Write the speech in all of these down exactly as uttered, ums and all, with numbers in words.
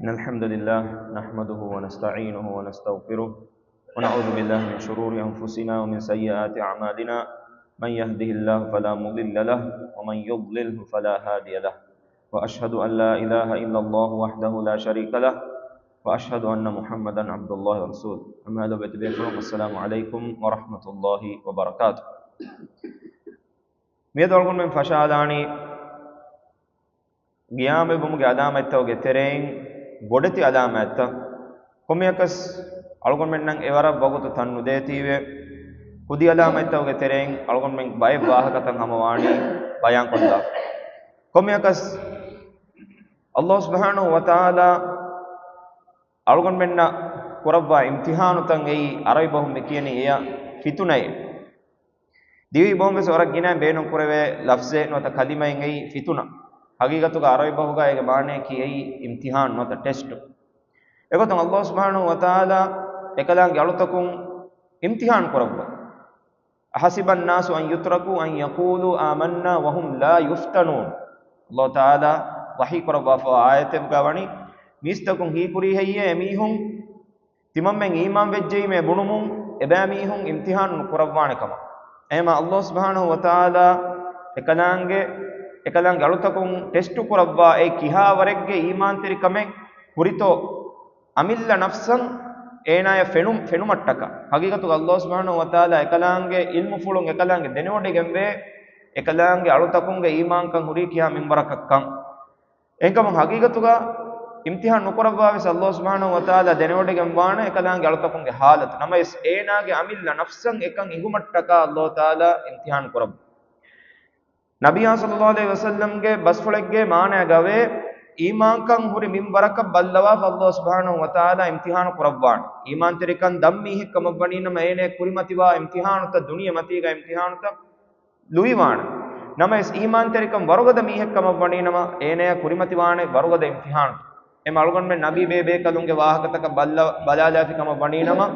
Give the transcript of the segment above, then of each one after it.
إن الحمد لله نحمده ونستعينه ونستغفره، ونعوذ بالله من شرور أنفسنا ومن سيئات أعمالنا. من يهده الله فلا مضل له، ومن يضلله فلا هادي له. وأشهد أن لا إله إلا الله وحده لا شريك له، وأشهد أن محمدا عبد الله ورسوله. އަމާ ލޮބުވެތި ބޭފުޅުން، السلام عليكم ورحمة الله وبركاته. މިއަދު އަޅުގަނޑުމެން ފަށާލާނީ ގިޔާމަތްވުމުގެ އަލާމަތްތަކުގެ ތެރެއިން ބޮޑެތި އަލާމަތްތައް. ކޮންމެއަކަސް އަޅުގަނޑުމެންނަށް އެވަރަށް ވަގުތު ތަން ނުދޭތީވެ، ކުދި އަލާމަތްތަކުގެ ތެރެއިން އަޅުގަނޑުމެން ބައެއް ވާހަކަތައް ހަމަވާނީ ބަޔާންކޮށްލާފަ. ކޮންމެއަކަސް ﷲ ސުބްޙާނަހޫ ވަތަޢާލާ އަޅުގަނޑުމެންނަށް ކުރައްވާ އިމްތިޙާނުތައް އެއީ، އަރަބި ބަހުން މި ކިޔަނީ އެޔަށް ފިތުނައޭ. ދިވެހި ބަހުން ވެސް ވަރަށް ގިނައިން ބޭނުން ކުރެވޭ ލަފްޒެއް ނުވަތަ ކަލިމައެއް އެއީ ފިތުނަ. ހަގީގަތުގަ އަރަބި ބަހުގަ އޭގެ މާނަޔަކީ އެއީ އިމްތިޙާން ނުވަތަ ޓެސްޓު. އެގޮތުން ﷲ ސުބްޙާނަހޫ ވަތަޢާލާ އެކަލާނގެ އަޅުތަކުން އިމްތިޙާން ކުރައްވާ. أحسب الناس أن يتركوا أن يقولوا آمنا وهم لا يفتنون. ﷲ ތަޢާލާ ވަޙީ ކުރައްވާފަވާ އާޔަތެއްގަ ވަނީ، މީސްތަކުން ހީކުރީ ހެއްޔޭ އެމީހުން ތިމަންމެން އީމާން ވެއްޖެއީމޭ ބުނުމުން، އެބައިމީހުން އިމްތިޙާނު ނުކުރައްވާނެ ކަމަށް. އެހެމާ ﷲ ސުބްޙާނަހޫ ވަތަޢާލާ އެކަލާނގެ، އެކަލާނގެ އަޅުތަކުން ޓެސްޓު ކުރައްވާ އެ ކިހާވަރެއްގެ އީމާންތެރިކަމެއް ހުރިތޯ އަމިއްލަ ނަފްސަށް އޭނާޔަށް ފެނު-، ފެނުމަށްޓަކާ. ހަގީގަތުގަ ﷲ ސުބްޙާނަހޫ ވަތަޢާލާ އެކަލާނގެ ޢިލްމުފުޅުން އެކަލާނގެ ދެނެވޮޑިގެންވޭ، އެކަލާނގެ އަޅުތަކުންގެ އީމާންކަން ހުރީ ކިހާ މިންވަރަކަށްކަން. އެހެންކަމުން ހަގީގަތުގަ އިމްތިޙާން ނުކުރައްވާވެސް ﷲ ސުބްޙާނަހޫ ވަތަޢާލާ ދެނެވޮޑިގެންވާނެ އެކަލާނގެ އަޅުތަކުންގެ ޙާލަތު. ނަމަވެސް އޭނާގެ އަމިއްލަ ނަފްސަށް އެކަން ހިނގުމަށްޓަކާ ﷲ ތަޢާލާ އިމްތިޙާން ކުރައްވާ. ނަބިއްޔާ ޞައްލައްލާހު ޢަލައިހި ވަސައްލަމްގެ ބަސްފުޅެއްގެ މާނައިގަވޭ، އީމާންކަން ހުރި މިންވަރަކަށް ބައްލަވާފަ ﷲ ސުބްޙާނަހޫ ވަތަޢާލާ އިމްތިޙާނު ކުރައްވާނެ. އީމާންތެރިކަން ދަން މީހެއް ކަމަށްވަނީ ނަމަ އޭނަ ކުރިމަތިވާ އިމްތިޙާނުތައް ދުނިޔެމަތީގަ އިމްތިޙާނުތައް ލުއިވާނެ. ނަމަވެސް އީމާންތެރިކަން ވަރުގަދަ މީހެއް ކަމަށްވަނީ ނަމަ އޭނަޔަށް ކުރިމަތިވާނެ ވަރުގަދަ އިމްތިޙާނު. އެމަ އަޅުގަނޑުމެން ނަބީ ބޭބޭކަލުންގެ ވާހަކަތަކަށް ބައްލަ-، ބަލާލާފި ކަމަށް ވަނީ ނަމަ،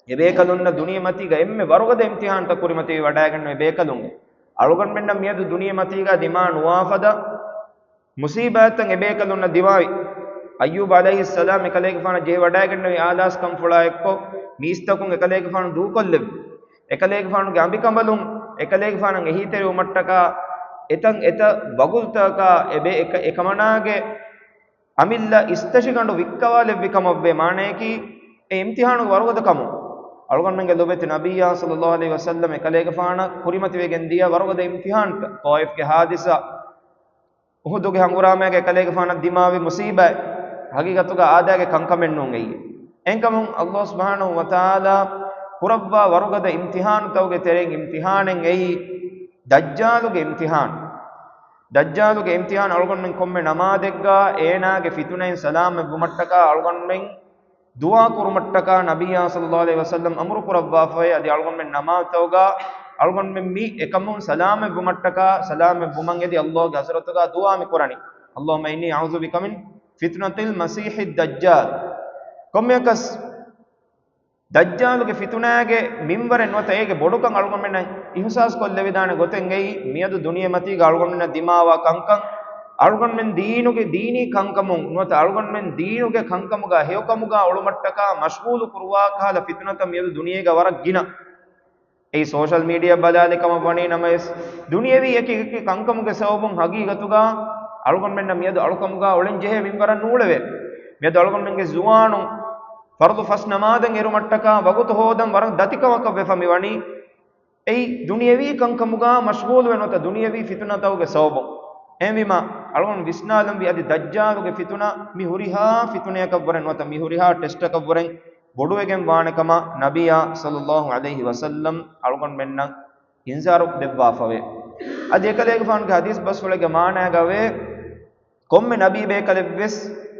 އެބޭކަލުންނަށް ދުނިޔެމަތީގަ އެންމެ ވަރުގަދަ އިމްތިޙާނުތައް ކުރިމަތިވެ ވަޑައިގެންނެވި ބޭކަލުން. އަޅުގަނޑުމެންނަށް މިއަދު ދުނިޔެމަތީގަ ދިމާ ނުވާ ފަދަ މުސީބާތްތައް އެބޭކަލުންނަށް ދިމާވި. އައްޔޫބް ޢަލައިހިއްސަލާމް އެކަލޭގެފާނަށް ޖެހިވަޑައިގެންނެވި އާލާސްކަންފުޅާ އެއްކޮށް، މީސްތަކުން އެކަލޭގެފާނު ދޫކޮށްލެއްވި. އެކަލޭގެފާނުގެ އަނބިކަނބަލުން އެކަލޭގެފާނަށް އެހީތެރިވުމަށްޓަކާ އެތަން އެތައް ވަގުތުތަކަކާ އެބޭ-، އެކަ-، އެކަމަނާގެ އަމިއްލަ އިސްތަށިގަނޑު ވިއްކަވާލެއްވި ކަމަށްވޭ. މާނަޔަކީ، އެ އިމްތިޙާނުގެ ވަރުގަދަ ކަމުން. އަޅުގަނޑުމެންގެ ލޮބުވެތި ނަބިއްޔާ ޞައްލައްލާހު ޢަލައިހި ވަސައްލަމް އެކަލޭގެފާނަށް ކުރިމަތިވެގެން ދިޔަ ވަރުގަދަ އިމްތިޙާނުތައް، ޠާއިފްގެ ޙާދިސާ، އުޙުދުގެ ހަނގުރާމައިގަ އެކަލޭގެފާނަށް ދިމާވި މުސީބާތް، ހަގީގަތުގަ އާދައިގެ ކަންކަމެއްނޫން އެއީ. އެހެންކަމުން ﷲ ސުބްޙާނަހޫ ވަތަޢާލާ ކުރައްވާ ވަރުގަދަ އިމްތިޙާނުތަކުގެ ތެރެއިން އިމްތިޙާނެއް އެއީ، ދައްޖާލުގެ އިމްތިޙާނު. ދައްޖާލުގެ އިމްތިޙާނު އަޅުގަނޑުމެން ކޮންމެ ނަމާދެއްގަ އޭނާގެ ފިތުނައިން ސަލާމަތްވުމަށްޓަކާ އަޅުގަނޑުމެން ދުޢާ ކުރުމަށްޓަކާ ނަބިއްޔާ ޞައްލައްލާހު ޢަލައިހި ވަސައްލަމް އަމުރު ކުރައްވާފައި. އަދި އަޅުގަނޑުމެން ނަމާދުތަކުގަ އަޅުގަނޑުމެން މި އެކަމުން ސަލާމަތްވުމަށްޓަކާ، ސަލާމަތްވުމަށް އެދި ﷲ ގެ ޙަޟްރަތުގަ ދުޢާ މި ކުރަނީ. اللهم إني أعوذ بك من فتنة المسيح الدجال. ކޮންމެއަކަސް ދައްޖާލުގެ ފިތުނާގެ މިންވަރެއް ނުވަތަ އޭގެ ބޮޑުކަން އަޅުގަނޑުމެންނަށް އިޙުސާސް ކޮށްލެވިދާނެ ގޮތެއްގައި، މިއަދު ދުނިޔެމަތީގަ އަޅުގަނޑުމެންނަށް ދިމާވާ ކަންކަން، އަޅުގަނޑުމެން ދީނުގެ، ދީނީ ކަންކަމުން ނުވަތަ އަޅުގަނޑުމެން ދީނުގެ ކަންކަމުގަ ހެޔޮކަމުގަ އުޅުމަށްޓަކާ މަޝްޣޫލު ކުރުވާ ކަހަލަ ފިތުނަތައް މިއަދު ދުނިޔޭގަ ވަރަށް ގިނަ. އެއީ ސޯޝަލް މީޑިއާ ބަލާލި ކަމަށް ވަނީ ނަމަވެސް، ދުނިޔެވީ އެކި އެކި ކަންކަމުގެ ސަބަބުން ހަގީގަތުގަ އަޅުގަނޑުމެންނަށް މިއަދު އަޅުކަމުގަ އުޅެން ޖެހޭ މިންވަރަށް ނޫޅެވޭ. މިއަދު އަޅުގަނޑުމެންގެ ޒުވާނުން ފަރުޟު ފަސް ނަމާދަށް އެރުމަށްޓަކާ ވަގުތު ހޯދަން ވަރަށް ދަތިކަމަކަށް ވެފަ މިވަނީ. އެއީ ދުނިޔެވީ ކަންކަމުގަ މަޝްޣޫލުވެ ނުވަތަ ދުނިޔެވީ ފިތުނަތަކުގެ ސަބަބުން. އެހެންވީމަ، އަޅުގަނޑު ވިސްނާލަންވީ އަދި ދައްޖާލުގެ ފިތުނަ މި ހުރިހާ ފިތުނަޔަކަށްވުރެން ނުވަތަ މި ހުރިހާ ޓެސްޓަކަށްވުރެން ބޮޑުވެގެން ވާނެ ކަމަށް ނަބިއްޔާ ޞައްލައްލާހު ޢަލައިހި ވަސައްލަމް އަޅުގަނޑުމެންނަށް އިންޒާރު ދެއްވާފަވޭ. އަދި އެކަލޭގެފާނުގެ ޙަދީޘް ބަސްފުޅެއްގެ މާނައިގަވޭ، ކޮންމެ ނަބީ ބޭކަލެއްވެސް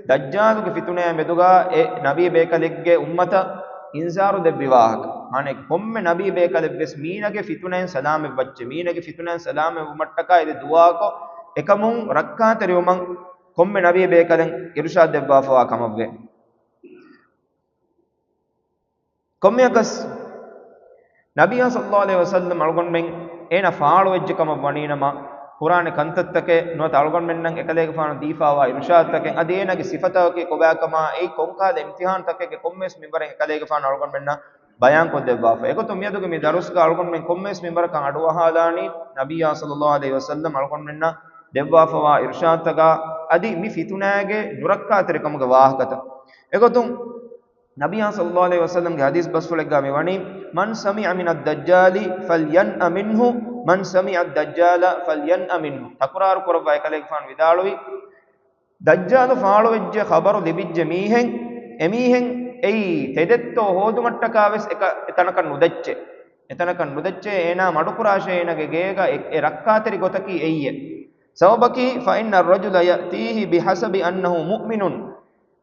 ދައްޖާލުގެ ފިތުނަޔާ މެދުގަ އެ ނަބީ ބޭކަލެއްގެ އުއްމަތަށް އިންޒާރު ދެއްވި ވާހަކަ. މާނައަކީ، ކޮންމެ ނަބީ ބޭކަލެއްވެސް މީނަގެ ފިތުނައިން ސަލާމަތްވައްޗޭ، މީނަގެ ފިތުނައިން ސަލާމަތްވުމަށްޓަކާ އެދެ ދުޢާކޮށް، އެކަމުން ރައްކާތެރިވުމަށް ކޮންމެ ނަބީ ބޭކަލެއް އިރުޝާދު ދެއްވާފަވާ ކަމަށްވޭ. ކޮންމެއަކަސް ނަބިއްޔާ ޞައްލައްލާހު ޢަލައިހި ވަސައްލަމް އަޅުގަނޑުމެން އޭނަ ފާޅުވެއްޖެ ކަމަށް ވަނީނަމަ، ކުރާނެ ކަންތައްތަކެއް ނުވަތަ އަޅުގަނޑުމެންނަށް އެކަލޭގެފާނު ދީފާވާ އިރުޝާދުތަކެއް އަދި އޭނާގެ ސިފަތަކަކީ ކޮބާކަމާ އެއީ ކޮންކަހަލަ އިމްތިހާނުތަކެއްގެ ކޮންމެވެސް މިންވަރެއް އެކަލޭގެފާނު އަޅުގަނޑުމެންނަށް ބަޔާންކޮށްދެއްވާފަ. އެގޮތުން މިއަދުގެ މި ދަރުސްގަ އަޅުގަނޑުމެން ކޮންމެވެސް މިންވަރަކަށް އަޑުއަހާލާނީ ނަބިއްޔާ ޞައްލައްލާހު ޢަލައިހި ވަސައްލަމް އަޅުގަނޑުމެންނަށް ދެއްވާފަވާ އިރުޝާދުތަކާ އަދި މި ފިތުނާގެ ނުރައްކާތެރިކަމުގެ ވާހަކަތައް. އެގޮތުން ނަބިއްޔާ ޞައްލައްލާހު ޢަލައިހި ވަސައްލަމްގެ ޙަދީޘް ބަސްފުޅެއްގަ މިވަނީ، "من سمع من الدجال فلينأ منه، من سمع الدجال فلينأ منه." ތަކުރާރު ކުރައްވާ އެކަލޭގެފާނު ވިދާޅުވި، ދައްޖާލު ފާޅުވެއްޖެ ޚަބަރު ލިބިއްޖެ މީހެއް، އެމީހެއް އެއީ ތެދެއްތޯ ހޯދުމަށްޓަކާ ވެސް އެކަ-، އެތަނަކަށް ނުދައްޗޭ. އެތަނަކަށް ނުދައްޗޭ، އޭނާ މަޑުކުރާށޭ އޭނާގެ ގޭގަ އެ، އެ ރައްކާތެރި ގޮތަކީ އެއްޔެއް. ސަބަބަކީ، فإن الرجل يأتيه بحسب أنه مؤمن.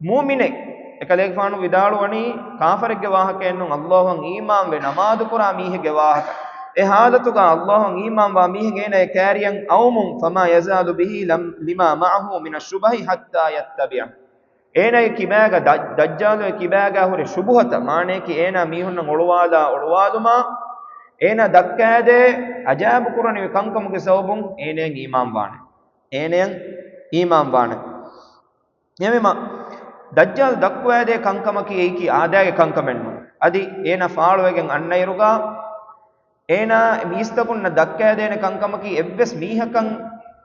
މޫމިނެއް. އެކަލޭގެފާނު ވިދާޅުވަނީ ކާފަރެއްގެ ވާހަކައެއް ނޫން، އައްލާހުއަށް އީމާންވެ ނަމާދުކުރާ މީހެއްގެ ވާހަކަ. އެ ޙާލަތުގަ އައްލާހުއަށް އީމާންވާ މީހެއް އޭނާ ކާރިޔަށް އައުމުން، فما يزال به لم-، لما معه من الشبه حتى يتبعه. އޭނާގެ ކިބާގަ ދަ-، ދައްޖާލުގެ ކިބާގަ ހުރި ޝުބުހަތައް، މާނަޔަކީ އޭނާ މީހުންނަށް އޮޅުވާލާ އޮޅުވާލުމާ، އޭނާ ދައްކާދޭ އަޖާއިބު ކުރަނިވި ކަންކަމުގެ ސަބަބުން އޭނަޔަށް އީމާންވާނެ. އޭނަޔަށް އީމާންވާނެ. އެހެންވީމަ، ދައްޖާލު ދައްކުވައިދޭ ކަންކަމަކީ އެއީކީ އާދައިގެ ކަންކަމެއް ނޫން. އަދި އޭނަ ފާޅުވެގެން އަންނައިރުގަ، އޭނާ މީސްތަކުންނަށް ދައްކައިދޭނެ ކަންކަމަކީ އެއްވެސް މީހަކަށް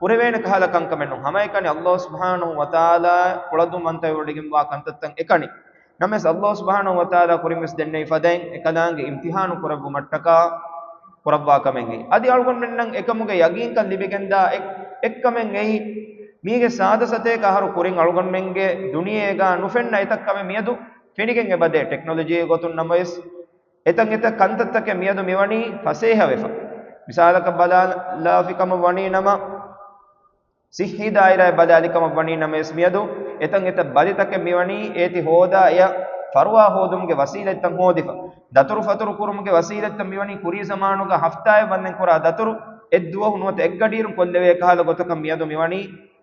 ކުރެވޭނެ ކަހަލަ ކަންކަމެއް ނޫން. ހަމައެކަނި އައްލާހު ސުބްޙާނަހު ވަތަޢާލާ ކުޅަދުންވަންތަވެވޮޑިގެންވާ ކަންތައްތައް އެކަނި. ނަމަވެސް އައްލާހު ސުބްޙާނަހު ވަތަޢާލާ ކުރިންވެސް ދެންނެވި ފަދައިން އެކަލާނގެ އިމްތިޙާނު ކުރެއްވުމަށްޓަކާ ކުރައްވާ ކަމެއް އެއީ. އަދި އަޅުގަނޑުމެންނަށް އެކަމުގެ ޔަގީންކަން ލިބިގެންދާ އެއް، އެއްކަމެއް އެއީ، މީގެ ސާދަ ސަތޭކަ އަހަރު ކުރިން އަޅުގަނޑުމެންގެ ދުނިޔޭގަ ނުފެންނަ އެތައް ކަމެއް މިއަދު ފެނިގެން އެބަދޭ. ޓެކްނޮލޮޖީގެ ގޮތުން ނަމަވެސް، އެތަން އެތައް ކަންތައްތަކެއް މިއަދު މިވަނީ ފަސޭހަވެފަ. މިސާލަކަށް ބަލާލާފި ކަމަށް ވަނީ ނަމަ، ސިއްހީ ދާއިރާއެއް ބަލާލި ކަމަށް ވަނީ ނަމަވެސް، މިއަދު އެތަން އެތައް ބަލިތަކެއް މިވަނީ އޭތި ހޯދާ އެޔަށް ފަރުވާ ހޯދުމުގެ ވަސީލަތްތައް ހޯދިފަ. ދަތުރު ފަތުރު ކުރުމުގެ ވަސީލަތްތައް މިވަނީ ކުރީ ޒަމާނުގަ ހަފްތާއެއް ވަންދެން ކުރާ ދަތުރު އެއްދުވަހު ނުވަތަ އެއްގަޑިއިރުން ކޮށްލެވޭ ކަހަލަ ގޮތަކަށް މިއަދު މިވަނީ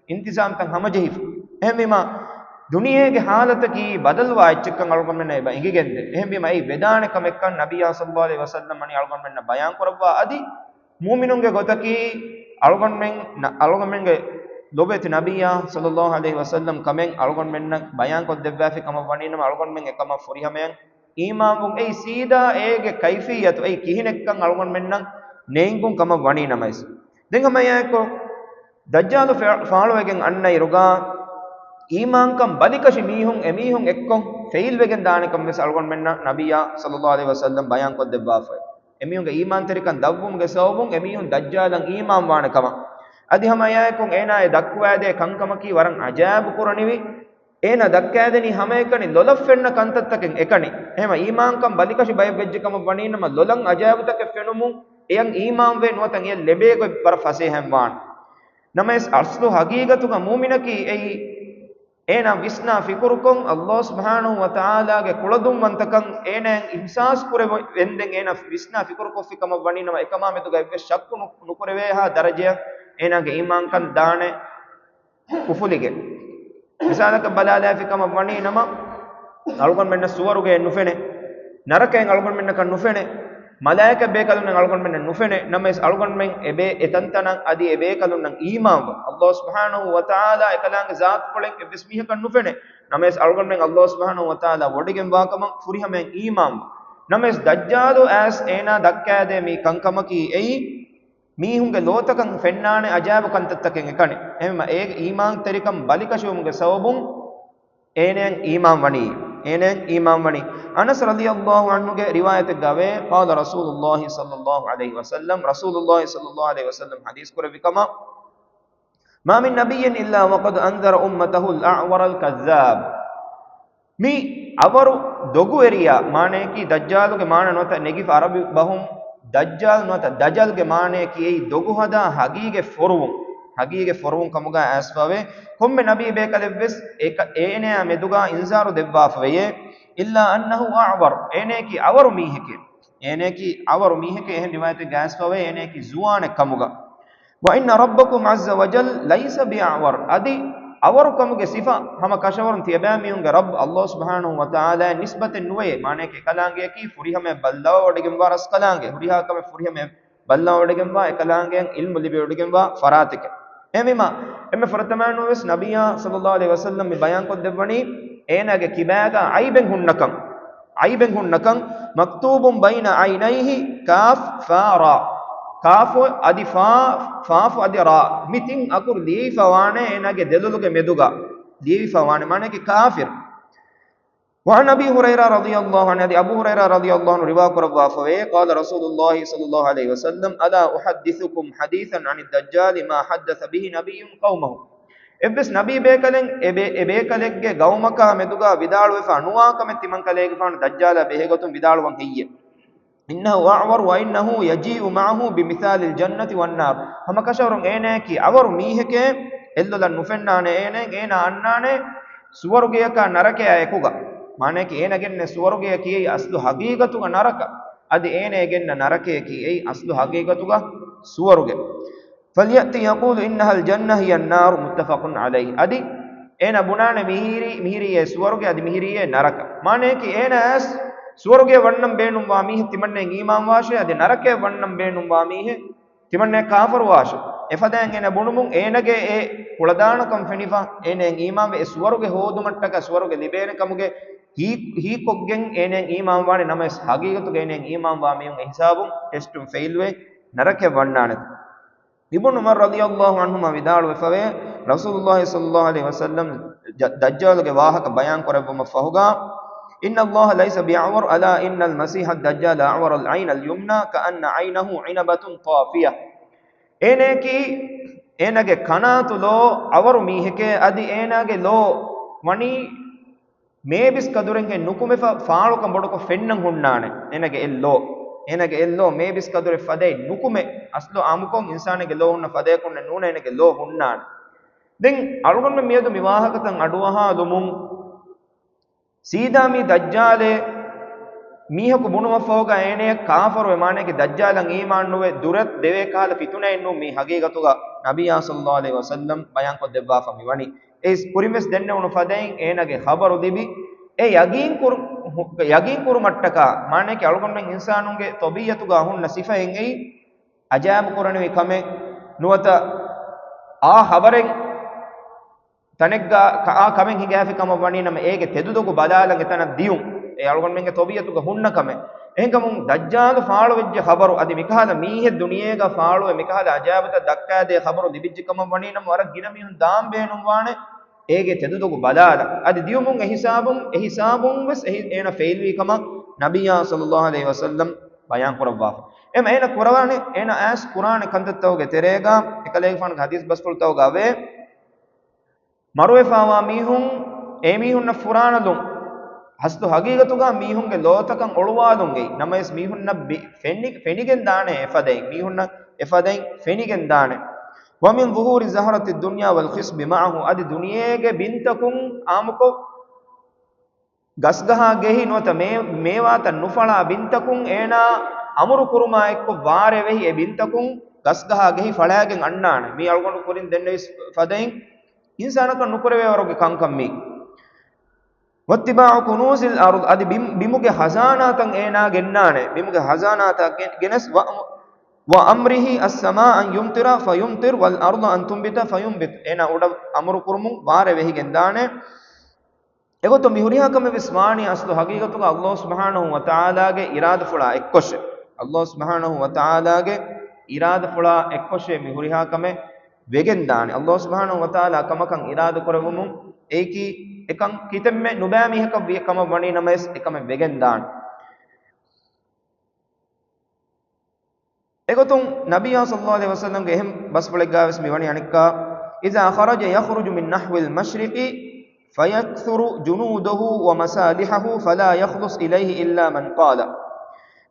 އިންތިޒާމްތައް ހަމަޖެހިފަ. އެހެންވީމާ، ދުނިޔޭގެ ހާލަތަކީ ބަދަލުވާ އެއްޗެއްކަން އަޅުގަނޑުމެންނަށް އެބަ އެނގިގެންދޭ. އެހެންވީމަ، އެއީ ވެދާނެ ކަމެއްކަން ނަބިއްޔާ ޞައްލައްލާހު ޢަލައިހި ވަސައްލަމް ވަނީ އަޅުގަނޑުމެންނަށް ބަޔާން ކުރައްވާ އަދި، މުއުމިނުންގެ ގޮތަކީ އަޅުގަނޑުމެން، އަޅުގަނޑުމެންގެ ލޮބުވެތި ނަބިއްޔާ ޞައްލައްލާހު ޢަލައިހި ވަސައްލަމް ކަމެއް އަޅުގަނޑުމެންނަށް ބަޔާން ކޮށްދެއްވާފި ކަމަށް ވަނީ ނަމަ، އަޅުގަނޑުމެން އެކަމަށް ފުރިހަމަޔަށް އީމާންވުން އެއީ ސީދާ އޭގެ ކައިފިއްޔަތު އެއީ ކިހިނެއްކަން އަޅުގަނޑުމެންނަށް ނޭނގުން ކަމަށް ވަނީ ނަމަވެސް. ދެން ހަމައެއާއެކު ދައްޖާލު ފެ-، ފާޅުވެގެން އަންނައިރުގަ އީމާންކަން ބަލިކަށި މީހުން އެމީހުން އެއްކޮށް ފެއިލްވެގެން ދާނެކަން ވެސް އަޅުގަނޑުމެންނަށް ނަބިއްޔާ ޞައްލައްލާހު ޢަލައިހި ވަސައްލަމް ބަޔާން ކޮށްދެއްވާފައި. އެމީހުންގެ އީމާންތެރިކަން ދަށްވުމުގެ ސަބަބުން އެމީހުން ދައްޖާލަށް އީމާންވާނެ ކަމަށް. އަދި ހަމައެއާއެކު އޭނާ އެ ދައްކުވާދޭ ކަންކަމަކީ ވަރަށް އަޖާއިބު ކުރަނިވި. އޭނާ ދައްކާދެނީ ހަމައެކަނި ލޮލަށް ފެންނަ ކަންތައްތަކެއް އެކަނި. އެހެމަ އީމާންކަން ބަލިކަށި ބައެއް ވެއްޖެ ކަމަށް ވަނީ ނަމަ، ލޮލަށް އަޖާއިބުތަކެއް ފެނުމުން އެޔަށް އީމާންވެ ނުވަތަ އެޔަށް ލެބޭ ގޮތް ވަރަށް ފަސޭހައިން ވާނެ. ނަމަވެސް އަސްލު ހަގީގަތުގަ މޫމިނަކީ އެއީ، އޭނާ ވިސްނާ ފިކުރުކޮށް، އައްލާހު ސުބްޙާނަހު ވަތަޢާލާގެ ކުޅަދުންވަންތަކަން އޭނާއަށް އިޙްސާސް ކުރެވެންދެން އޭނާ ވިސްނާ ފިކުރުކޮށްފި ކަމަށް ވަނީ ނަމަ، އެކަމާ މެދުގަ އެއްވެސް ޝައްކު ނު-، ނުކުރެވޭހާ ދަރަޖަޔަށް އޭނާގެ އީމާންކަން ދާނެ އުފުލިގެން. މިސާލަކަށް ބަލާލާފި ކަމަށް ވަނީ ނަމަ، އަޅުގަނޑުމެންނަށް ސުވަރުގެއެއް ނުފެނޭ، ނަރަކައެއް އަޅުގަނޑުމެންނަކަށް ނުފެނޭ، މަލާއިކަ ބޭކަލުންނެއް އަޅުގަނޑުމެންނަށް ނުފެނޭ. ނަމަވެސް އަޅުގަނޑުމެން އެބޭ އެތަންތަނަށް އަދި އެބޭކަލުންނަށް އީމާންވަން. އައްލާހު ސުބްޙާނަހު ވަތަޢާލާ އެކަލާނގެ ޒާތުކޮޅެއް އެއްވެސް މީހަކަށް ނުފެނޭ. ނަމަވެސް އަޅުގަނޑުމެން އައްލާހު ސުބްޙާނަހު ވަތަޢާލާ ވޮޑިގެންވާކަމަށް ފުރިހަމައިން އީމާންވަން. ނަމަވެސް ދައްޖާލު އައިސް އޭނާ ދައްކާދޭ މި ކަންކަމަކީ އެއީ، މީހުންގެ ލޯތަކަށް ފެންނާނެ އަޖާއިބު ކަންތައްތަކެއް އެކަނި. އެހެންވީމަ އޭގެ އީމާންތެރިކަން ބަލިކަށިވުމުގެ ސަބަބުން އޭނައަށް އީމާން ވަނީ. އޭނައަށް އީމާން ވަނީ. އަނަސް ރަޟިޔައްލާހު ޢަންހުގެ ރިވާޔަތެއްގަ ވޭ، قال رسول الله صلى الله عليه وسلم، ރަސޫލުﷲ ޞައްލައްލާހު ޢަލައިހި ވަސައްލަމް ޙަދީޘް ކުރެއްވި ކަމަށް، ما من نبي إلا وقد أنذر أمته الأعور الكذاب. މި އަވަރު ދޮގުވެރިޔާ މާނަޔަކީ ދައްޖާލުގެ މާނަ ނުވަތަ ނެގިފަ އަރަބި ބަހުން ދައްޖާލް ނުވަތަ ދަޖަލްގެ މާނަޔަކީ އެއީ ދޮގުހަދާ ހަގީގަތް ފޮރުވުން، ހަގީގަތް ފޮރުވުން ކަމުގަ އައިސްފަވޭ. ކޮންމެ ނަބީ ބޭކަލެއްވެސް އެކަ-، އޭނަޔާ މެދުގަ އިންޒާރު ދެއްވާފަވެޔޭ. إلا أنه أعور، އޭނަޔަކީ އަވަރު މީހެކޭ. އޭނަޔަކީ އަވަރު މީހެކޭ، އެހެން ރިވާޔަތެއްގަ އައިސްފަވޭ، އޭނަޔަކީ ޒުވާނެއް ކަމުގަ. وإن ربكم عز وجل ليس بأعور، އަދި އަވަރުކަމުގެ ސިފަ ހަމަ ކަށަވަރުން ތިޔަބައިމީހުންގެ ރައްބު އައްލާހު ސުބްޙާނަހު ވަތަޢާލާއަށް ނިސްބަތެއް ނުވެޔޭ. މާނަޔަކީ އެކަލާނގެއަކީ ފުރިހަމަޔަށް ބައްލަވަވަޑިގެންވާ ރަސްކަލާނގެ، ހުރިހާ ކަމެއް ފުރިހަމަޔަށް ބައްލަވަޑިގެންވާ، އެކަލާނގެއަށް ޢިލްމު ލިބިވަޑިގެންވާ ފަރާތެކޭ. އެހެންވީމާ، އެންމެ ފުރަތަމައިން ވެސް ނަބިއްޔާ ޞައްލައްލާހު ޢަލައިހި ވަސައްލަމް މި ބަޔާންކޮށްދެއްވަނީ، އޭނާގެ ކިބާގަ ޢައިބެއް ހުންނަކަން. ޢައިބެއް ހުންނަކަން. مكتوب بين عينيه كاف فا را. ކާފު އަދި ފާ، ފާފު އަދި ރާ. މި ތިން އަކުރު ލިޔެވިފަ ވާނެ އޭނާގެ ދެލޮލުގެ މެދުގަ. ލިޔެވިފަ ވާނެ، މާނައަކީ ކާފިރު. وعن أبي هريرة رضي الله عنه، އަދި އަބޫ ހުރައިރާ ރަޟިޔައްލާހު ޢަންހު ރިވާ ކުރައްވާފަވޭ، قال رسول الله صلى الله عليه وسلم، ألا أحدثكم حديثا عن الدجال ما حدث به نبي قومه. އެއްވެސް ނަބީ ބޭކަލެއް އެ ބޭ-، އެ ބޭކަލެއްގެ ގައުމަކާ މެދުގަ ވިދާޅުވެފަ ނުވާ ކަމެއް ތިމަން ކަލޭގެފާނު ދައްޖާލާ ބެހޭގޮތުން ވިދާޅުވަން ހެއްޔޭ؟ إنه أعور وإنه يجيء معه بمثال الجنة والنار. ހަމަކަށަވަރުން އޭނާއަކީ އަވަރު މީހެކޭ، އެއްލޮލަށް ނުފެންނާނެ އޭނައަށް، އޭނާ އަންނާނެ ސުވަރުގެއަކާ ނަރަކަޔާ އެކުގަ. މާނައަކީ އޭނަ ގެންނެ ސުވަރުގެޔަކީ އެއީ އަސްލު ހަގީގަތުގަ ނަރަކަ. އަދި އޭނަ ގެންނަ ނަރަކަޔަކީ އެއީ އަސްލު ހަގީގަތުގަ ސުވަރުގެ. فليأت يقول إنها الجنة هي النار، متفق عليه. އަދި އޭނަ ބުނާނެ މިހިރީ، މިހިރީއޭ ސުވަރުގެ، އަދި މިހިރީއޭ ނަރަކަ. މާނައަކީ އޭނަ އައިސް ސުވަރުގެ ވަންނަން ބޭނުންވާ މީހެއް ތިމަންނެ އީމާންވާށޭ، އަދި ނަރަކަ ވަންނަން ބޭނުންވާ މީހެއް ތިމަންނެ ކާފަރުވާށޭ. އެފަދައިން އޭނަ ބުނުމުން އޭނަގެ އެ ކުޅަދާނަކަން ފެނިފަ، އޭނައަށް އީމާންވެ އެ ސުވަރުގެ ހޯދުމަށްޓަކާ ސުވަރުގެ ލިބޭނެ ކަމުގެ ހީ-، ހީކޮށްގެން އޭނައަށް އީމާންވާނެ. ނަމަވެސް ހަގީގަތުގަ އޭނައަށް އީމާންވާ މީހުން އެ ހިސާބުން ޓެސްޓުން ފެއިލްވެ ނަރަކަ ވަންނާނެ. އިބްނު ޢުމަރު ރަޟިޔައްލާހު ޢަންހުމާ ވިދާޅުވެފަވޭ، ރަސޫލުއްލާހި ޞައްލައްލާހު ޢަލައިހި ވަސައްލަމް ޖަ-، ދައްޖާލުގެ ވާހަކަ ބަޔާން ކުރެއްވުމަށް ފަހުގަ، إن الله ليس بأعور، ألا إن المسيح الدجال أعور العين اليمنى كأن عينه عنبة طافية. އޭނައަކީ އޭނަގެ ކަނާތު ލޯ އަވަރު މީހެކޭ، އަދި އޭނާގެ ލޯ ވަނީ މޭބިސް ކަދުރެއްހެން ނުކުމެފަ ފާޅުކަން ބޮޑުކޮށް ފެންނަން ހުންނާނެ. އޭނަގެ އެއްލޯ، އޭނަގެ އެއްލޯ މޭބިސް ކަދުރެއް ފަދައިން ނުކުމެ. އަސްލު އާންމުކޮށް އިންސާނެއްގެ ލޯ ހުންނަ ފަދަޔަކުންނެއް ނޫނޭ އޭނަގެ ލޯ ހުންނާނެ. ދެން އަޅުގަނޑުމެން މިއަދު މި ވާހަކަތައް އަޑުއަހާލުމުން، ސީދާ މި ދައްޖާލޭ މީހަކު ބުނުމަށްފަހުގަ އޭނަޔަށް ކާފަރުވެ، މާނައަކީ ދައްޖާލަށް އީމާން ނުވެ، ދުރަށް ދެވޭ ކަހަލަ ފިތުނައެއް ނޫން މީ ހަގީގަތުގަ ނަބިއްޔާ ޞައްލައްލާހު ޢަލައިހި ވަސައްލަމް ބަޔާންކޮށް ދެއްވާފަ މި ވަނީ. އެ ކުރިން ވެސް ދެންނެވުނު ފަދައިން އޭނާގެ ޚަބަރު ލިބި، އެ ޔަގީން ކުރު-، ހު-، ޔަގީން ކުރުމަށްޓަކާ، މާނައަކީ އަޅުގަނޑުމެން އިންސާނުންގެ ޠަބީޢަތުގަ ހުންނަ ސިފައެއް އެއީ، އަޖައިބު ކުރަނިވި ކަމެއް ނުވަތަ އާ ޚަބަރެއް ތަނެއްގަ ކަ-، އާ ކަމެއް ހިނގާފި ކަމަށް ވަނީ ނަމަ އޭގެ ތެދުދޮގު ބަލާލަން އެތަނަށް ދިޔުން. އެ އަޅުގަނޑުމެންގެ ޠަބީޢަތުގަ ހުންނަ ކަމެއް. އެހެންކަމުން ދައްޖާލު ފާޅުވެއްޖެ ޚަބަރު އަދި މިކަހަލަ މީހެއް ދުނިޔޭގަ ފާޅުވެ މިކަހަލަ އަޖައިބުތައް ދައްކާދޭ ޚަބަރު ލިބިއްޖެ ކަމަށް ވަނީ ނަމަ ވަރަށް ގިނަ މީހުން ދާން ބޭނުންވާނެ އޭގެ ތެދުދޮގު ބަލާލަން. އަދި ދިޔުމުން އެހިސާބުން، އެހިސާބުން ވެސް އެހި-، އޭނަ ފެއިލްވީ ކަމަށް ނަބިއްޔާ ޞައްލައްލާހު ޢަލައިހި ވަސައްލަމް ބަޔާން ކުރައްވާފަ. އެމަ އޭނަ ކުރަވާނެ، އޭނަ އައިސް ކުރާނެ ކަންތައްތަކުގެ ތެރޭގަ އެކަލޭގެފާނުގެ ޙަދީޘް ބަސްފުޅުތަކުގަ އަވޭ. މަރުވެފާވާ މީހުން، އެ މީހުންނަށް ފުރާނަލުން، އަސްލު ހަގީގަތުގަ މީހުންގެ ލޯތަކަށް އޮޅުވާލުން އެއީ. ނަމަވެސް މީހުންނަށް ބި-، ފެނި-، ފެނިގެން ދާނެ އެފަދައިން. މީހުންނަށް އެފަދައިން ފެނިގެން ދާނެ. ومن ظهور زهرة الدنيا والخصب معه، އަދި ދުނިޔޭގެ ބިންތަކުން އާއްމުކޮށް، ގަސްގަހާ ގެހި ނުވަތަ މޭ-، މޭވާތައް ނުފަޅާ ބިންތަކުން އޭނާ އަމުރު ކުރުމާ އެއްކޮށް ވާރޭ ވެހި އެ ބިންތަކުން ގަސްގަހާ ގެހި ފަޅާގެން އަންނާނެ. މީ އަޅުގަނޑު ކުރިން ދެންނެވި ފަދައިން އިންސާނަކަށް ނުކުރެވޭ ވަރުގެ ކަންކަން މީ. واتباع كنوز الأرض، އަދި ބިމް-، ބިމުގެ ޚަޒާނާތައް އޭނާ ގެންނާނެ. ބިމުގެ ޚަޒާނާތައް ގެ-، ގެނެސް، ވަ-، وأمره السماء أن يمطر فيمطر والأرض أن تنبت فينبت. އޭނާ އުޑަށް އަމުރު ކުރުމުން ވާރޭ ވެހިގެން ދާނެ. އެގޮތުން މި ހުރިހާ ކަމެއް ވެސް ވާނީ އަސްލު ހަގީގަތުގަ ﷲ ސުބްޙާނަހޫ ވަތަޢާލާގެ އިރާދަފުޅާ އެއްކޮށޭ. ﷲ ސުބްޙާނަހޫ ވަތަޢާލާގެ އިރާދަފުޅާ އެއްކޮށޭ މި ހުރިހާ ކަމެއް ވެގެން ދާނެ. ﷲ ސުބްޙާނަހޫ ވަތަޢާލާ ކަމަކަށް އިރާދަ ކުރެއްވުމުން އެއީކީ އެކަން ކިތަންމެ ނުބައި މީހަކަށް ވިޔަ ކަމަށް ވަނީ ނަމަވެސް އެކަމެއް ވެގެން ދާނެ. އެގޮތުން ނަބިއްޔާ ޞައްލައްލާހު ޢަލައިހި ވަސައްލަމްގެ އެހެން ބަސްފުޅެއްގަ ވެސް މިވަނީ އަނެއްކާ، إذا خرج يخرج من نحو المشرق فيكثر جنوده ومصالحه فلا يخلص إليه إلا من قال.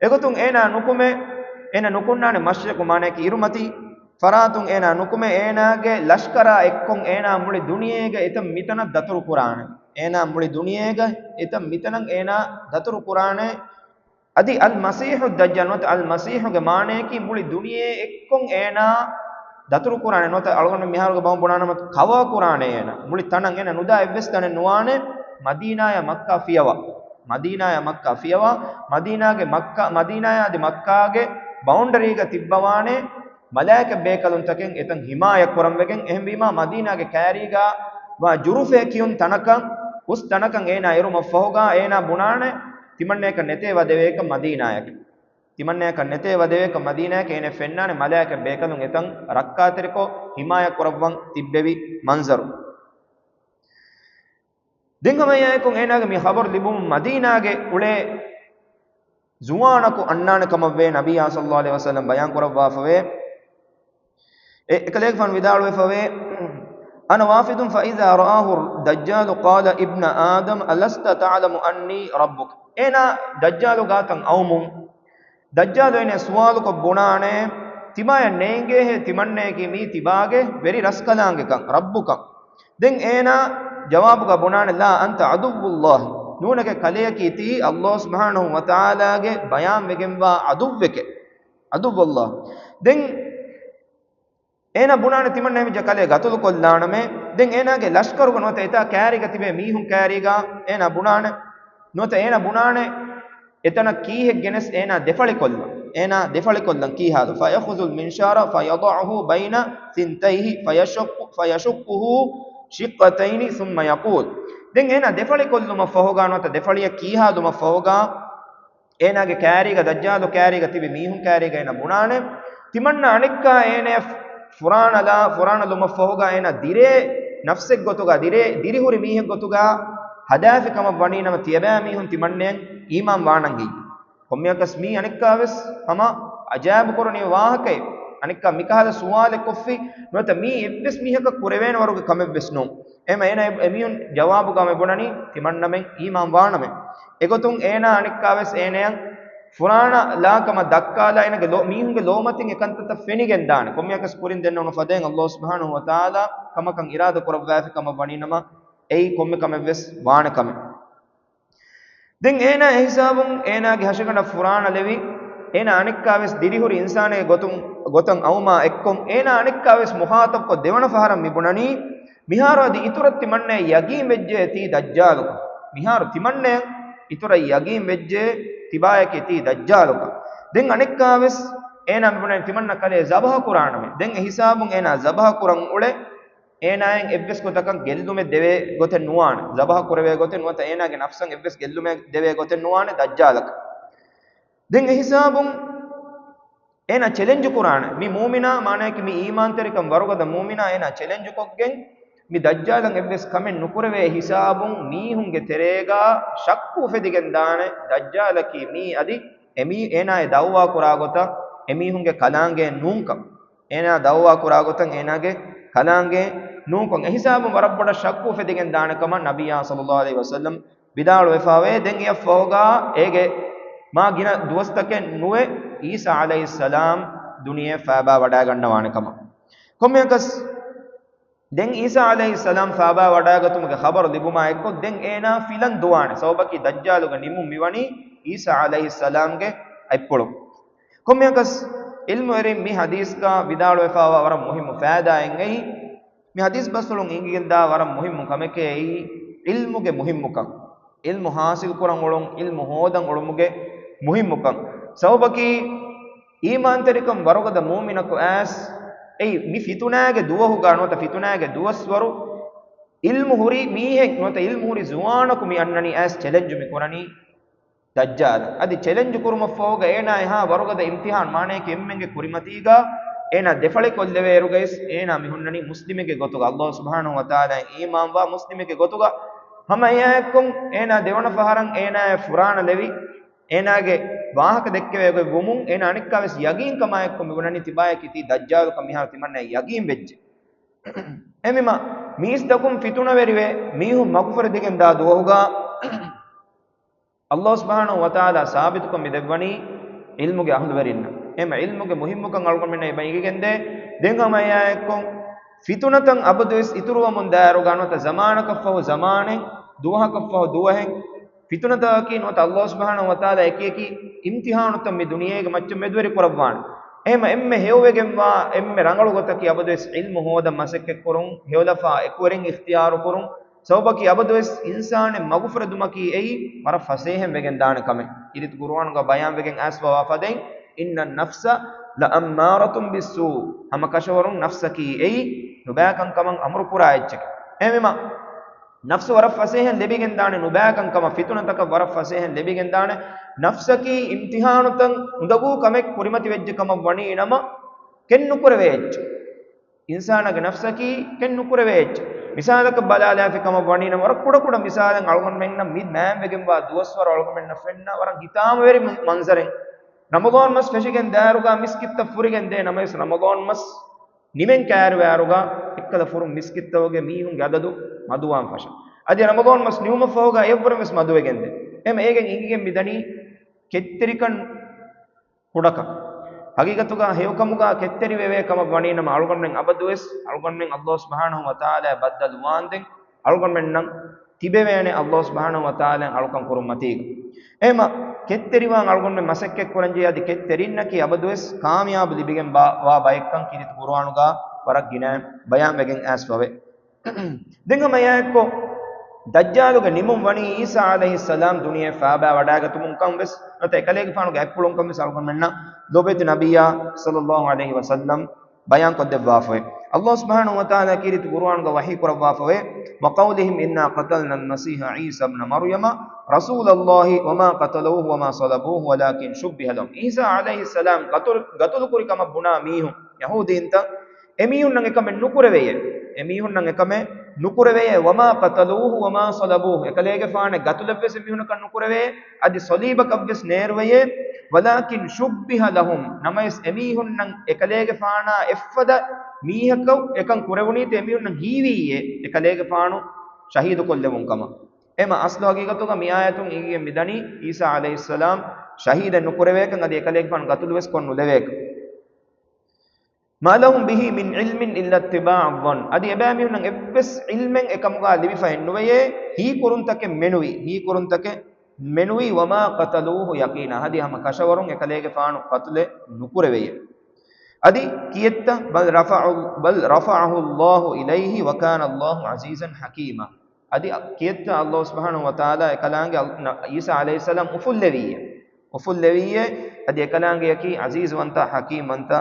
އެގޮތުން އޭނާ ނުކުމެ، އޭނާ ނުކުންނާނެ މަޝްރިޤު މާނައަކީ އިރުމަތީ ފަރާތުން އޭނާ ނުކުމެ، އޭނާގެ ލަޝްކަރާ އެއްކޮށް އޭނާ މުޅި ދުނިޔޭގަ އެތައް މިތަނަށް ދަތުރު ކުރާނެ. އޭނާ މުޅި ދުނިޔޭގަ އެތައް މިތަނަށް އޭނާ ދަތުރު ކުރާނެ. އަދި އަލް މަސީޙު ދައްޖާލް ނުވަތަ އަލް މަސީޙުގެ މާނަޔަކީ މުޅި ދުނިޔެ އެއްކޮށް އޭނާ ދަތުރު ކުރާނެ ނުވަތަ އަޅުގަނޑު މިހާރުގެ ބަހުން ބުނާނަމަ ކަވާ ކުރާނެ އޭނާ. މުޅި ތަނަށް އޭނާ ނުދާ އެއްވެސް ތަނެއް ނުވާނެ މަދީނާޔާ މައްކާ ފިޔަވާ. މަދީނާޔާ މައްކާ ފިޔަވާ. މަދީނާގެ މައްކާ، މަދީނާޔާ އަދި މައްކާގެ ބައުންޑަރީގަ ތިއްބަވާނެ މަލާއިކަ ބޭކަލުންތަކެއް އެތަން ހިމާޔަތް ކުރަން ވެގެން. އެހެންވީމާ، މަދީނާގެ ކާރީގަ ވާ ޖުރުފޭ ކިޔުން ތަނަކަށް، އުސް ތަނަކަށް އޭނާ އެރުމަށް ފަހުގަ އޭނާ ބުނާނެ، ތިމަންނަޔަކަށް ނެތޭ ވަދެވޭކަށް މަދީނާޔަކަށް. ތިމަންނަޔަކަށް ނެތޭ ވަދެވޭކަށް މަދީނާޔަކަށް އޭނަ ފެންނާނެ މަލާއިކަ ބޭކަލުން އެތަން ރައްކާތެރިކޮށް ހިމާޔަތް ކުރައްވަން ތިއްބެވި މަންޒަރު. ދެން ހަމައެއާއެކު އޭނާގެ މި ޚަބަރު ލިބުމުން މަދީނާގެ އުޅޭ ޒުވާނަކު އަންނާނެ ކަމަށްވޭ ނަބިއްޔާ ޞައްލައްލާހު ޢަލައިހި ވަސައްލަމް ބަޔާން ކުރައްވާފަވޭ. އެ އެކަލޭގެފާނު ވިދާޅުވެފަވޭ، أنا وافد فإذا رآه الدجال قال ابن آدم ألست تعلم أني ربك. އޭނާ ދައްޖާލު ގާތަށް އައުމުން، ދައްޖާލު އޭނަ ސުވާލުކޮށް ބުނާނެ، ތިމާޔަށް ނޭނގޭހޭ ތިމަންނަޔަކީ މީ ތިބާގެ ވެރި ރަސްކަލާނގެކަން، ރައްބުކަން. ދެން އޭނާ ޖަވާބުގަ ބުނާނެ، لا أنت عدو الله. ނޫނެކެ ކަލެޔަކީ ތީ ﷲ ސުބްޙާނަހޫ ވަތަޢާލާގެ ބަޔާންވެގެންވާ ޢަދުއްވެކެ. ޢަދުއްވައްލާހް. ދެން އޭނާ ބުނާނެ ތިމަންނަ ހެމިއްޖަ ކަލޭ ގަތުލު ކޮށްލާނަމޭ. ދެން އޭނާގެ ލަޝްކަރުގަ ނުވަތަ އެތާ ކާރީގަ ތިބޭ މީހުން ކާރީގަ އޭނާ ބުނާނެ، ނުވަތަ އޭނާ ބުނާނެ އެތަނަށް ކީހެއް ގެނެސް އޭނާ ދެފަޅިކޮށްލަން. އޭނާ ދެފަޅިކޮށްލަން ކީހާލު. فيأخذ المنشار فيضعه بين ثنتيه فيشق، فيشقه شقتين ثم يقول. ދެން އޭނާ ދެފަޅިކޮށްލުމަށް ފަހުގާ ނުވަތަ ދެފަޅިއަށް ކީހާލުމަށް ފަހުގާ އޭނާގެ ކާރީގަ، ދައްޖާލު ކާރީގަ ތިބި މީހުން ކާރީގަ އޭނާ ބުނާނެ، ތިމަންނަ އަނެއްކާ އޭނަޔަށް ފުރާނަލާ، ފުރާނަލުމަށްފަހުގަ އޭނާ ދިރޭ ނަފްސެއްގޮތުގަ، ދިރޭ، ދިރިހުރި މީހެއްގޮތުގަ ހަދާފި ކަމަށް ވަނީނަމަ، ތިޔަބައިމީހުން ތިމަންނަޔަށް އީމާން ވާނަން ހެއްޔެވެ؟ ކޮންމެއަކަސް މީ އަނެއްކާވެސް ހަމަ އަޖާއިބު ކުރަނިވި ވާހަކައެއް. އަނެއްކާ މިކަހަލަ ސުވާލެއް ކޮށްފި ނުވަތަ މީ އެއްވެސް މީހަކަށް ކުރެވޭނެ ވަރުގެ ކަމެއްވެސް ނޫން. އެހެންވީމަ އޭނާ އެ-، އެމީހުން ޖަވާބުގަ މި ބުނަނީ ތިމަންނަމެން އީމާން ވާނަމޭ. އެގޮތުން އޭނާ އަނެއްކާވެސް އޭނަޔަށް ފުރާނަ ލާކަމަށް ދައްކާލާ އޭނަގެ ލޯ-، މީހުންގެ ލޯމަތިން އެކަންތައްތައް ފެނިގެން ދާނެ. ކޮންމެއަކަސް ކުރިން ދެންނެވުނު ފަދައިން ﷲ ސުބްޙާނަހޫ ވަތަޢާލާ ކަމަކަށް އިރާދަ ކުރައްވާފި ކަމަށް ވަނީނަމަ، އެއީ ކޮންމެ ކަމެއްވެސް ވާނެ ކަމެއް. ދެން އޭނާ އެހިސާބުން އޭނާގެ ހަށިގަނޑަށް ފުރާނަލެވި، އޭނާ އަނެއްކާވެސް ދިރިހުރި އިންސާނެއްގެ ގޮތުން، ގޮތަށް އައުމާ އެއްކޮށް، އޭނާ އަނެއްކާވެސް މުޚާޠަބްކޮށް ދެވަނަ ފަހަރަށް މި ބުނަނީ، މިހާރު އަދި އިތުރަށް ތިމަންނަޔަށް ޔަގީން ވެއްޖެ ތީ ދައްޖާލުކަން. މިހާރު ތިމަންނަޔަށް އިތުރަށް ޔަގީން ވެއްޖެ ތިބާޔަކީ ތީ ދައްޖާލުކަން. ދެން އަނެއްކާވެސް އޭނާ މި ބުނަނީ ތިމަންނަ ކަލޭ ޒަބަހަ ކުރާނަމޭ. ދެން އެހިސާބުން އޭނާ ޒަބަހަ ކުރަން އުޅެ އޭނާއަށް އެއްވެސް ގޮތަކަށް ގެއްލުމެއް ދެވޭ ގޮތެއް ނުވާނެ. ޒަބަހަ ކުރެވޭ ގޮތެއް ނުވަތަ އޭނާގެ ނަފްސަށް އެއްވެސް ގެއްލުމެއް ދެވޭ ގޮތެއް ނުވާނެ ދައްޖާލަކަށް. ދެން އެހިސާބުން އޭނާ ޗެލެންޖު ކުރާނެ. މި މޫމިނާ މާނަޔަކީ މި އީމާންތެރިކަން ވަރުގަދަ މޫމިނާ އޭނާ ޗެލެންޖުކޮށްގެން މި ދައްޖާލަށް އެއްވެސް ކަމެއް ނުކުރެވޭ ހިސާބުން މީހުންގެ ތެރޭގަ ޝައްކު އުފެދިގެން ދާނެ. ދައްޖާލަކީ މީ އަދި އެމީ އޭނާއެއް ދައުވާ ކުރާ ގޮތަށް އެމީހުންގެ ކަލާނގެ ނޫންކަން. އޭނާ ދައުވާ ކުރާ ގޮތަށް އޭނާގެ ކަލާނގެ ނޫންކޮށް އެހިސާބުން ވަރަށް ބޮޑަށް ޝައްކު އުފެދިގެން ދާނެ ކަމަށް ނަބިއްޔާ ޞައްލައްލާހު ޢަލައިހި ވަސައްލަމް ވިދާޅުވެފަވޭ. ދެން އެއަށްފަހުގާ އޭގެ މާ ގިނަ ދުވަސްތަކެއް ނުވެ ޢީސާ ޢަލައިހިއްސަލާމް ދުނިޔެ ފައިބާ ވަޑައިގަންނަވާނެ ކަމަށް. ކޮންމެއަކަސް ދެން ޢީސާ ޢަލައިހިއްސަލާމް ފައިބާ ވަޑައިގަތުމުގެ ޚަބަރު ލިބުމާ އެއްކޮށް ދެން އޭނާ ފިލަން ދުވާނެ. ސަބަބަކީ ދައްޖާލުގެ ނިމުން މިވަނީ ޢީސާ ޢަލައިހިއްސަލާމްގެ އަތްޕުޅު. ކޮންމެއަކަސް ޢިލްމުވެރިން މި ޙަދީޘްގަ ވިދާޅުވެފައިވާ ވަރަށް މުހިއްމު ފައިދާއެއް އެއީ، މި ޙަދީޘް ބަސްފުޅުން އިނގިގެންދާ ވަރަށް މުހިއްމު ކަމެކޭ އެއީ، ޢިލްމުގެ މުހިއްމުކަން. ޢިލްމު ޙާޞިލް ކުރަން އުޅުން، ޢިލްމު ހޯދަން އުޅުމުގެ މުހިއްމުކަން. ސަބަބަކީ، އީމާންތެރިކަން ވަރުގަދަ މޫމިނަކު އައިސް، އެއީ މި ފިތުނާގެ ދުވަހުގަ ނުވަތަ ފިތުނާގެ ދުވަސްވަރު، ޢިލްމު ހުރި މީހެއް ނުވަތަ ޢިލްމު ހުރި ޒުވާނަކު މި އަންނަނީ އައިސް ޗެލެންޖު މި ކުރަނީ ދައްޖާލަށް. އަދި ޗެލެންޖު ކުރުމަށްފަހުގަ އޭނާ އެހާ ވަރުގަދަ އިމްތިޙާން މާނަޔަކީ އެންމެންގެ ކުރިމަތީގަ އޭނާ ދެފަޅި ކޮށްލެވޭއިރުގައިސް އޭނާ މި ހުންނަނީ މުސްލިމެއްގެ ގޮތުގަ، ﷲ ސުބްޙާނަހޫ ވަތަޢާލާއަށް އީމާންވާ މުސްލިމެއްގެ ގޮތުގަ. ހަމަ އެއާއެއްކޮށް އޭނާ ދެވަނަ ފަހަރަށް އޭނާއަށް ފުރާނަ ލެވި، އޭނާގެ ވާހަކަ ދެއްކެވޭ ގޮތް ވުމުން އޭނާ އަނެއްކާވެސް ޔަގީންކަމާއެއްކޮށް މި ބުނަނީ ތިބާޔަކީ ތީ ދައްޖާލުކަން މިހާރު ތިމަންނަޔަށް ޔަގީން ވެއްޖެ. އެހެންވީމަ މީސްތަކުން ފިތުނަވެރިވެ މީހުން މަގުފުރެދިގެން ދާ ދުވަހުގަ ﷲ ސުބްޙާނަހޫ ވަތަޢާލާ ސާބިތުކޮށް މި ދެއްވަނީ ޢިލްމުގެ އަހުލުވެރިންނަށް. އެހެންވެ ޢިލްމުގެ މުހިއްމުކަން އަޅުގަނޑުމެންނަށް އެބަ އިނގިގެންދޭ. ދެން ހަމަ އެއާއެއްކޮށް ފިތުނަތައް އަބަދުވެސް އިތުރުވަމުން ދާއިރުގަ ނުވަތަ ޒަމާނަކަށްފަހު ޒަމާނެއް، ދުވަހަކަށްފަހު ދުވަހެއް، ފިތުނަތަކަކީ ނުވަތަ ﷲ ސުބްޙާނަހޫ ވަތަޢާލާ އެކިއެކި އިމްތިޙާނުތައް މި ދުނިޔޭގެ މައްޗަށް މެދުވެރި ކުރައްވާނެ. އެހެންވެ އެންމެ ހެޔޮވެގެންވާ އެންމެ ރަނގަޅު ގޮތަކީ އަބަދުވެސް ޢިލްމު ހޯދަން މަސައްކަތްކުރުން، ހެޔޮލަފާ އެކުވެރިން އިޚްތިޔާރުކުރުން. ސަބަބަކީ އަބަދުވެސް އިންސާނެއް މަގުފުރެދުމަކީ އެއީ ވަރަށް ފަސޭހައިން ވެގެން ދާނެ ކަމެއް. ކީރިތި ޤުރުއާނުގަ ބަޔާންވެގެން އައިސްފަވާ ފަދައިން إن النفس لأمارة بالسوء. ހަމަ ކަށަވަރުން ނަފްސަކީ އެއީ ނުބައިކަންކަމަށް އަމުރުކުރާ އެއްޗެކޭ. އެހެންވީމަ، ނަފްސު ވަރަށް ފަސޭހައިން ލިބިގެން ދާނެ، ނުބައިކަންކަމަށް ފިތުނަތަކަށް ވަރަށް ފަސޭހައިން ލިބިގެން ދާނެ. ނަފްސަކީ އިމްތިހާނުތައް އުނދަގޫ ކަމެއް ކުރިމަތިވެއްޖެ ކަމަށް ވަނީ ނަމަ، ކެތް ނުކުރެވޭ އެއްޗެއް. އިންސާނާގެ ނަފްސަކީ ކެތް ނުކުރެވޭ އެއްޗެއް. މިސާލަކަށް ބަލާލާފި ކަމަށް ވަނީ ނަމަ، ވަރަށް ކުޑަކުޑަ މިސާލެއް، އަޅުގަނޑުމެންނަށް މި މާތްވެގެންވާ ދުވަސްވަރު އަޅުގަނޑުމެންނަށް ފެންނަ ވަރަށް ހިތާމަވެރި މަ-، މަންޒަރެއް. ރަމަޟާން މަސް ފެށިގެން ދާއިރުގަ މިސްކިތްތައް ފުރިގެން ދޭ ނަމަވެސް، ރަމަޟާން މަސް ނިމެން ކައިރިވާއިރުގަ އެއްކަލަ ފުރުން މިސްކިތްތަކުގެ މީހުންގެ އަދަދު މަދުވާން ފަށާ. އަދި ރަމަޟާން މަސް ނިމުމަށް ފަހުގަ އެއްވުރެން ވެސް މަދުވެގެން ދޭ. އެހެން އޭގެން އިނގިގެން މިދަނީ ކެތްތެރިކަން ކުޑަކަން. ހަގީގަތުގަ ހެޔޮކަމުގަ ކެތްތެރިވެވޭ ކަމަށް ވަނީ ނަމަ، އަޅުގަނޑުމެން އަބަދުވެސް އަޅުގަނޑުމެން ﷲ ސުބްޙާނަހޫ ވަތަޢާލާ ބައްދަލުވާންދެން އަޅުގަނޑުމެންނަށް ތިބެވޭނެ ﷲ ސުބްޙާނަހޫ ވަތަޢާލާ އަޅުކަން ކުރުން މަތީގަ. އެހެންވީމަ، ކެތްތެރިވާން އަޅުގަނޑުމެން މަސައްކަތް ކުރަންޖެހޭ އަދި ކެތްތެރިންނަކީ އަބަދުވެސް ކާމިޔާބު ލިބިގެން ބާ-، ވާ ބައެއްކަން ކީރިތި ޤުރުއާނުގަ ވަރަށް ގިނައިން ބަޔާންވެގެން އައިސްފަވޭ. ދެން ހަމަ އެއާއެއްކޮށް، ދައްޖާލުގެ ނިމުން ވަނީ ޢީސާ ޢަލައިހިއްސަލާމް ދުނިޔެ ފާބާ ވަޑައިގަތުމުން ކަން ވެސް ނުވަތަ އެކަލޭގެފާނުގެ އަތްޕުޅުން ކަން ވެސް އަޅުގަނޑުމެންނަށް ލޯބިވެތި ނަބިއްޔާ ޞައްލައްލާހު ޢަލައިހި ވަސައްލަމް ބަޔާން ކޮށްދެއްވާފައި. ﷲ ސުބްޙާނަހޫ ވަތަޢާލާ ކީރިތި ޤުރުއާނުގަ ވަޙީ ކުރައްވާފައި، وقولهم إنا قتلنا المسيح عيسى ابن مريم رسول الله وما قتلوه وما صلبوه ولكن شبه لهم. ޢީސާ ޢަލައިހިއްސަލާމް ގަތުލު، ގަތުލު ކުރި ކަމަށް ބުނާ މީހުން، ޔަހޫދީންތައް، އެމީހުންނަށް އެކަމެއް ނުކުރެވެޔޭ. އެމީހުންނަށް އެކަމެއް ނުކުރެވެޔޭ. وما قتلوه وما صلبوه. އެކަލޭގެފާނެއް ގަތުލެއްވެސް އެމީހުންނަކަށް ނުކުރެވޭ. އަދި ޞަލީބަކަށްވެސް ނޭރުވެޔޭ. ولكن شبه لهم. ނަމަވެސް އެމީހުންނަށް އެކަލޭގެފާނާ އެއްފަދަ މީހަކަށް އެކަން ކުރެވުނީތީ އެމީހުންނަށް ހީވިއްޔޭ، އެކަލޭގެފާނު ޝަހީދުކޮށްލެވުން ކަމަށް. އެމަ އަސްލު ހަގީގަތުގަ މި އާޔަތުން އިނގިގެން މިދަނީ ޢީސާ ޢަލައިހިއްސަލާމް ޝަހީދެއް ނުކުރެވޭކަން އަދި އެކަލޭގެފާނު ގަތުލުވެސް ކޮށް ނުލެވޭކަން. ما لهم به من علم إلا اتباع الظن. އަދި އެބައިމީހުންނަށް އެއްވެސް ޢިލްމެއް އެކަމުގަ ލިބިފައެއް ނުވެޔޭ، ހީކުރުންތަކެއް މެނުވީ، ހީކުރުންތަކެއް މެނުވީ. وما قتلوه يقينا. އަދި ހަމަ ކަށަވަރުން އެކަލޭގެފާނު ޤަތުލެއް ނުކުރެވެޔޭ. އަދި ކިއެއްތަ؟ بل رفعه، بل رفعه الله إليه وكان الله عزيزا حكيما. އަދި ކިއެއްތަ؟ ﷲ ސުބްޙާނަހޫ ވަތަޢާލާ އެކަލާނގެ އަލް-، ނަ-، ޢީސާ ޢަލައިހިއްސަލާމް އުފުއްލެވިއްޔޭ. އުފުއްލެވިއްޔޭ. އަދި އެކަލާނގެއަކީ ޢަޒީޒުވަންތަ، ޙަކީމްވަންތަ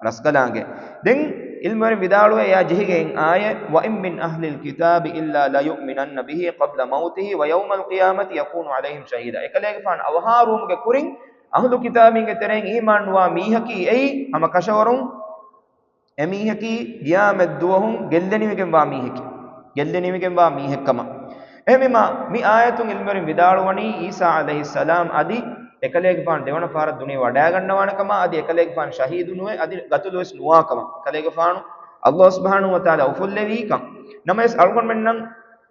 ރަސްކަލާނގެ. ދެން ޢިލްމުވެރިން ވިދާޅުވޭ އެއާ ޖެހިގެން އާޔަތް، وإن من أهل الكتاب إلا ليؤمنن به قبل موته ويوم القيامة يكون عليهم شهيدا. އެކަލޭގެފާނު އަވަހާރަވުމުގެ ކުރިން އަހުލު ކިތާބީންގެ ތެރެއިން އީމާންނުވާ މީހަކީ އެއީ ހަމަ ކަށަވަރުން އެމީހަކީ ޤިޔާމަތް ދުވަހުން ގެއްލެނިވިގެންވާ މީހެކޭ. ގެއްލެނިވިގެންވާ މީހެއްކަމަށް. އެހެންވީމާ، މި އާޔަތުން ޢިލްމުވެރިން ވިދާޅުވަނީ ޢީސާ ޢަލައިހިއްސަލާމް އަދި އެކަލޭގެފާނު ދެވަނަ ފަހަރަށް ދުނިޔެ ވަޑައިގަންނަވާނެ ކަމަށް އަދި އެކަލޭގެފާނު ޝަހީދު ނުވެ އަދި ގަތުލުވެސް ނުވާ ކަމަށް. އެކަލޭގެފާނު ﷲ ސުބްޙާނަހޫ ވަތަޢާލާ އުފުއްލެވީ ކަން. ނަމަވެސް އަޅުގަނޑުމެންނަށް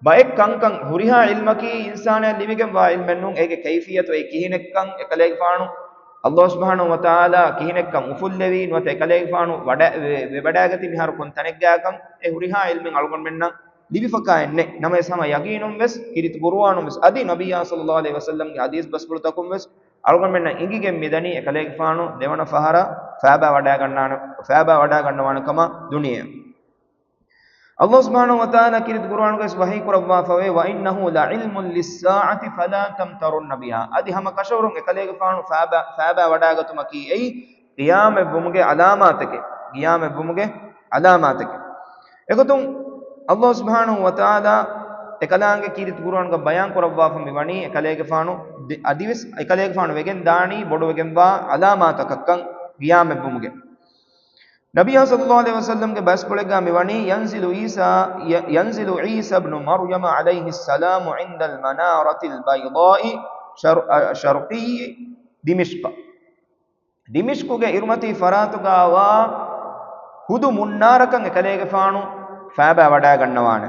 ބައެއް ކަންކަން ހުރިހާ ޢިލްމަކީ އިންސާނާ ލިބިގެންވާ ޢިލްމެއް ނޫން. އޭގެ ކައިފިއްޔަތު އެ ކިހިނެއްކަން، އެކަލޭގެފާނު ﷲ ސުބްޙާނަހޫ ވަތަޢާލާ ކިހިނެއްކަން އުފުއްލެވީ ނުވަތަ އެކަލޭގެފާނު ވަޑަ-، ވެ-، ވެވަޑައިގަތީ މިހާރު ކޮން ތަނެއްގައިކަން އެ ހުރިހާ ޢިލްމެއް އަޅުގަނޑުމެންނަށް ލިބިފަކާއެއް ނެތް. ނަމަވެސް ހަމަ ޔަގީނުން ވެސް ކީރިތި ޤުރުއާނުން ވެސް އަދި ނަބިއްޔާ ޞައްލައްލާހު ޢަލައިހި ވަސައްލަމްގެ ޙަދީޘް ބަސްފުޅުތަކުން ވެސް އަޅުގަނޑުމެންނަށް އިނގިގެން މިދަނީ އެކަލޭގެފާނު ދެވަނަ ފަހަރަށް ފައިބާ ވަޑައިގަންނާނެ، ފައިބާ ވަޑައިގަންނަވާނެ ކަމަށް ދުނިޔެއަށް. ﷲ ސުބްޙާނަހޫ ވަތަޢާލާ ކީރިތި ޤުރުއާނުގައި ވަޙީ ކުރައްވާފަވޭ، وإنه لعلم للساعة فلا تمترن بها. އަދި ހަމަ ކަށަވަރުން އެކަލޭގެފާނު ފައިބާ، ފައިބާ ވަޑައިގަތުމަކީ އެއީ ޤިޔާމަތްވުމުގެ ޢަލާމާތެކޭ. ޤިޔާމަތްވުމުގެ ޢަލާމާތެކޭ. އެގޮތުން ﷲ ސުބްޙާނަހޫ ވަތަޢާލާ އެކަލާނގެ ކީރިތި ޤުރުއާނުގަ ބަޔާން ކުރައްވާފަ މިވަނީ އެކަލޭގެފާނު ދެ-، އަދިވެސް އެކަލޭގެފާނު ވެގެން ދާނީ ބޮޑުވެގެންވާ ޢަލާމާތަކަށްކަން ޤިޔާމަތްވުމުގެ. ނަބިއްޔާ ޞައްލައްލާހު ޢަލައިހި ވަސައްލަމްގެ ބަސްފުޅެއްގަ މިވަނީ، ينزل عيسى، ي-، ينزل عيسى ابن مريم عليه السلام عند المنارة البيضاء شر-، شرقي دمشق. ދިމިޝްޤުގެ އިރުމަތީ ފަރާތުގަވާ ހުދު މުންނާރަކަށް އެކަލޭގެފާނު ފައިބާ ވަޑައިގަންނަވާނެ.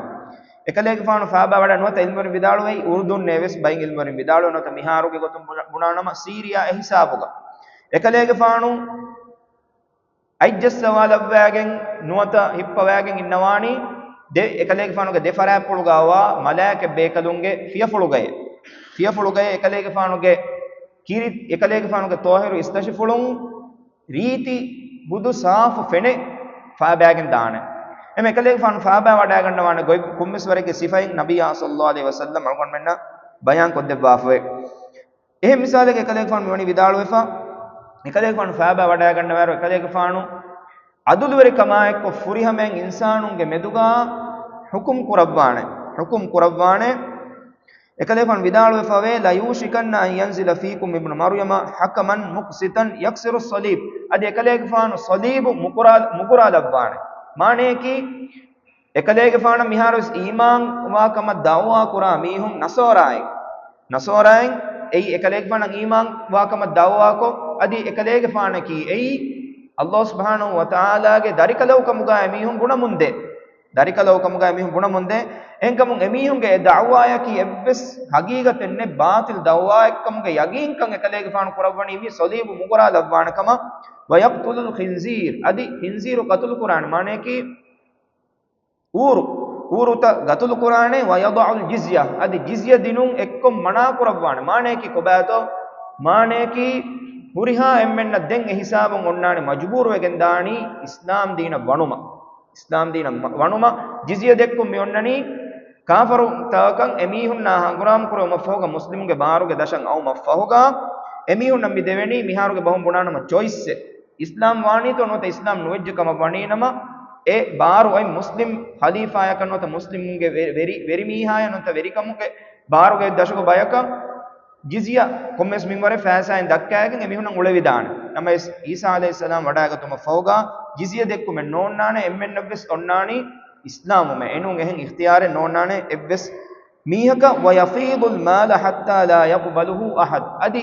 އެކަލޭގެފާނު ފައިބާ ވަޑައި ނުވަތަ ޢިލްމުވެރިން ވިދާޅުވައި އުރުދުންނޭ ވެސް ބައިން ޢިލްމުވެރިން ވިދާޅުވެ ނުވަތަ މިހާރުގެ ގޮތުން ބުނާ-، ބުނާނަމަ ސީރިޔާ އެ ހިސާބުގަ. އެކަލޭގެފާނު އަތްޖައްސަވާލައްވައިގެން ނުވަތަ ހިއްޕަވައިގެން އިންނަވާނީ ދެ-، އެކަލޭގެފާނުގެ ދެ ފަރާތްޕުޅުގަވާ މަލާއިކަ ބޭކަލުންގެ ފިޔަފުޅުގައެ. ފިޔަފުޅުގައެ އެކަލޭގެފާނުގެ ކިރި-، އެކަލޭގެފާނުގެ ޠާހިރު އިސްތަށިފުޅުން ރީތި ހުދު ސާފު ފެނެއް ފައިބާގެން ދާނެ. އެމެ އެކަލޭގެފާނު ފައިބާ ވަޑައިގަންނަވާނެ ގޮތް ކޮންމެސް ވަރެއްގެ ސިފައިން ނަބިއްޔާ ޞައްލައްލާހު ޢަލައިހި ވަސައްލަމް އަޅުގަނޑުމެންނަށް ބަޔާން ކޮށްދެއްވާފަވޭ. އެހެން މިސާލެއްގެ އެކަލޭގެފާނު މިވަނީ ވިދާޅުވެފަ، އެކަލޭގެފާނު ފާބާ ވަޑައިގަންނަވާއިރު، އެކަލޭގެފާނު އަދުލުވެރިކަމާއެއްކޮށް ފުރިހަމައިން އިންސާނުންގެ މެދުގާ ޙުކުމް ކުރައްވާނެ. ޙުކުމް ކުރައްވާނެ. އެކަލޭގެފާނު ވިދާޅުވެފަވޭ، "لَيُوشِكَنَّ أَنْ يَنْزِلَ فِيكُمْ ابْنُ مَرْيَمَ حَكَمًا مُقْسِطًا يَكْسِرُ الصَّلِيبَ." އަދި އެކަލޭގެފާނު ޞަލީބު މުކުރާ-، މުކުރާލައްވާނެ. މާނަޔަކީ، އެކަލޭގެފާނަށް މިހާރުވެސް އީމާން ވާ ކަމަށް ދަޢުވާ ކުރާ މީހުން ނަޞާރާއިން، ނަޞާރާއިން އެއީ އެކަލޭގެފާނަށް އީމާން ވާ ކަމަށް ދަޢުވާކޮށް، އަދި އެކަލޭގެފާނަކީ އެއީ ﷲ ސުބްޙާނަހޫ ވަތަޢާލާގެ ދަރިކަލައުކަމުގައި މީހުން ބުނަމުންދޭ. ދަރިކަލައުކަމުގައި މީހުން ބުނަމުންދޭ. އެހެންކަމުން އެމީހުންގެ އެ ދަޢުވާޔަކީ އެއްވެސް ޙަޤީޤަތެއް ނެތް، ބާޠިލް ދަޢުވާއެއްކަމުގެ ޔަޤީންކަން އެކަލޭގެފާނު ކުރައްވަނީ މި ޞަލީބު މުކުރާލައްވާނެ ކަމަށް. "وَيَقْتُلُ الْخِنْزِيرَ." އަދި ޚިންޒީރު ޤަތުލު ކުރާނެ. މާނަޔަކީ، އޫރު، އޫރުތައް ގަތުލު ކުރާނެ. "وَيَضَعُ الْجِزْيَةَ." އަދި ޖިޒްޔަ ދިނުން އެއްކޮށް މަނާ ކުރައްވާނެ. މާނަޔަކީ ކޮބާތޯ؟ މާނަޔަކީ ހުރިހާ އެންމެންނަށް ދެން އެ ހިސާބުން އޮންނާނެ މަޖުބޫރުވެގެން ދާނީ އިސްލާމް ދީނަށް ވަނުމަށް. އިސްލާމް ދީނަށް މަ-، ވަނުމަށް. ޖިޒްޔަ ދެއްކުން މި އޮންނަނީ ކާފަރުންތަކަކަށް އެމީހުންނާ ހަނގުރާމަ ކުރެވުމަށް ފަހުގަ، މުސްލިމުންގެ ބާރުގެ ދަށަށް އައުމަށް ފަހުގަ، އެމީހުންނަށް މި ދެވެނީ މިހާރުގެ ބަހުން ބުނާނަމަ ޗޮއިސްއެއް. އިސްލާމް ވާނީތޯ ނުވަތަ އިސްލާމް ނުވެއްޖެ ކަމަށް ވަނީނަމަ، އެ ބާރު އޮތް މުސްލިމް ޚަލީފާޔަކަށް ނުވަތަ މުސްލިމުންގެ ވެ-، ވެރި-، ވެރިމީހާޔަށް ނުވަތަ ވެރިކަމުގެ ބާރުގެ ދަށުގެ ބަޔަކަށް ޖިޒްޔަ ކޮންމެސް މިންވަރެއް ފައިސާއިން ދައްކާގެން އެމީހުންނަށް އުޅެވިދާނެ. ނަމަވެސް، ޢީސާ ޢަލައިހިއްސަލާމް ވަޑައިގަތުމަށް ފަހުގަ ޖިޒްޔަ ދެއްކުމެއް ނޯންނާނެ، އެންމެންނަށްވެސް އޮންނާނީ އިސްލާމުމެ. އެނޫން އެހެން އިޚްތިޔާރެއް ނޯންނާނެ އެއްވެސް މީހަކަށް. "وَيَفِيضُ الْمَالَ حَتَّى لَا يَقْبَلُهُ أَحَدٌ." އަދި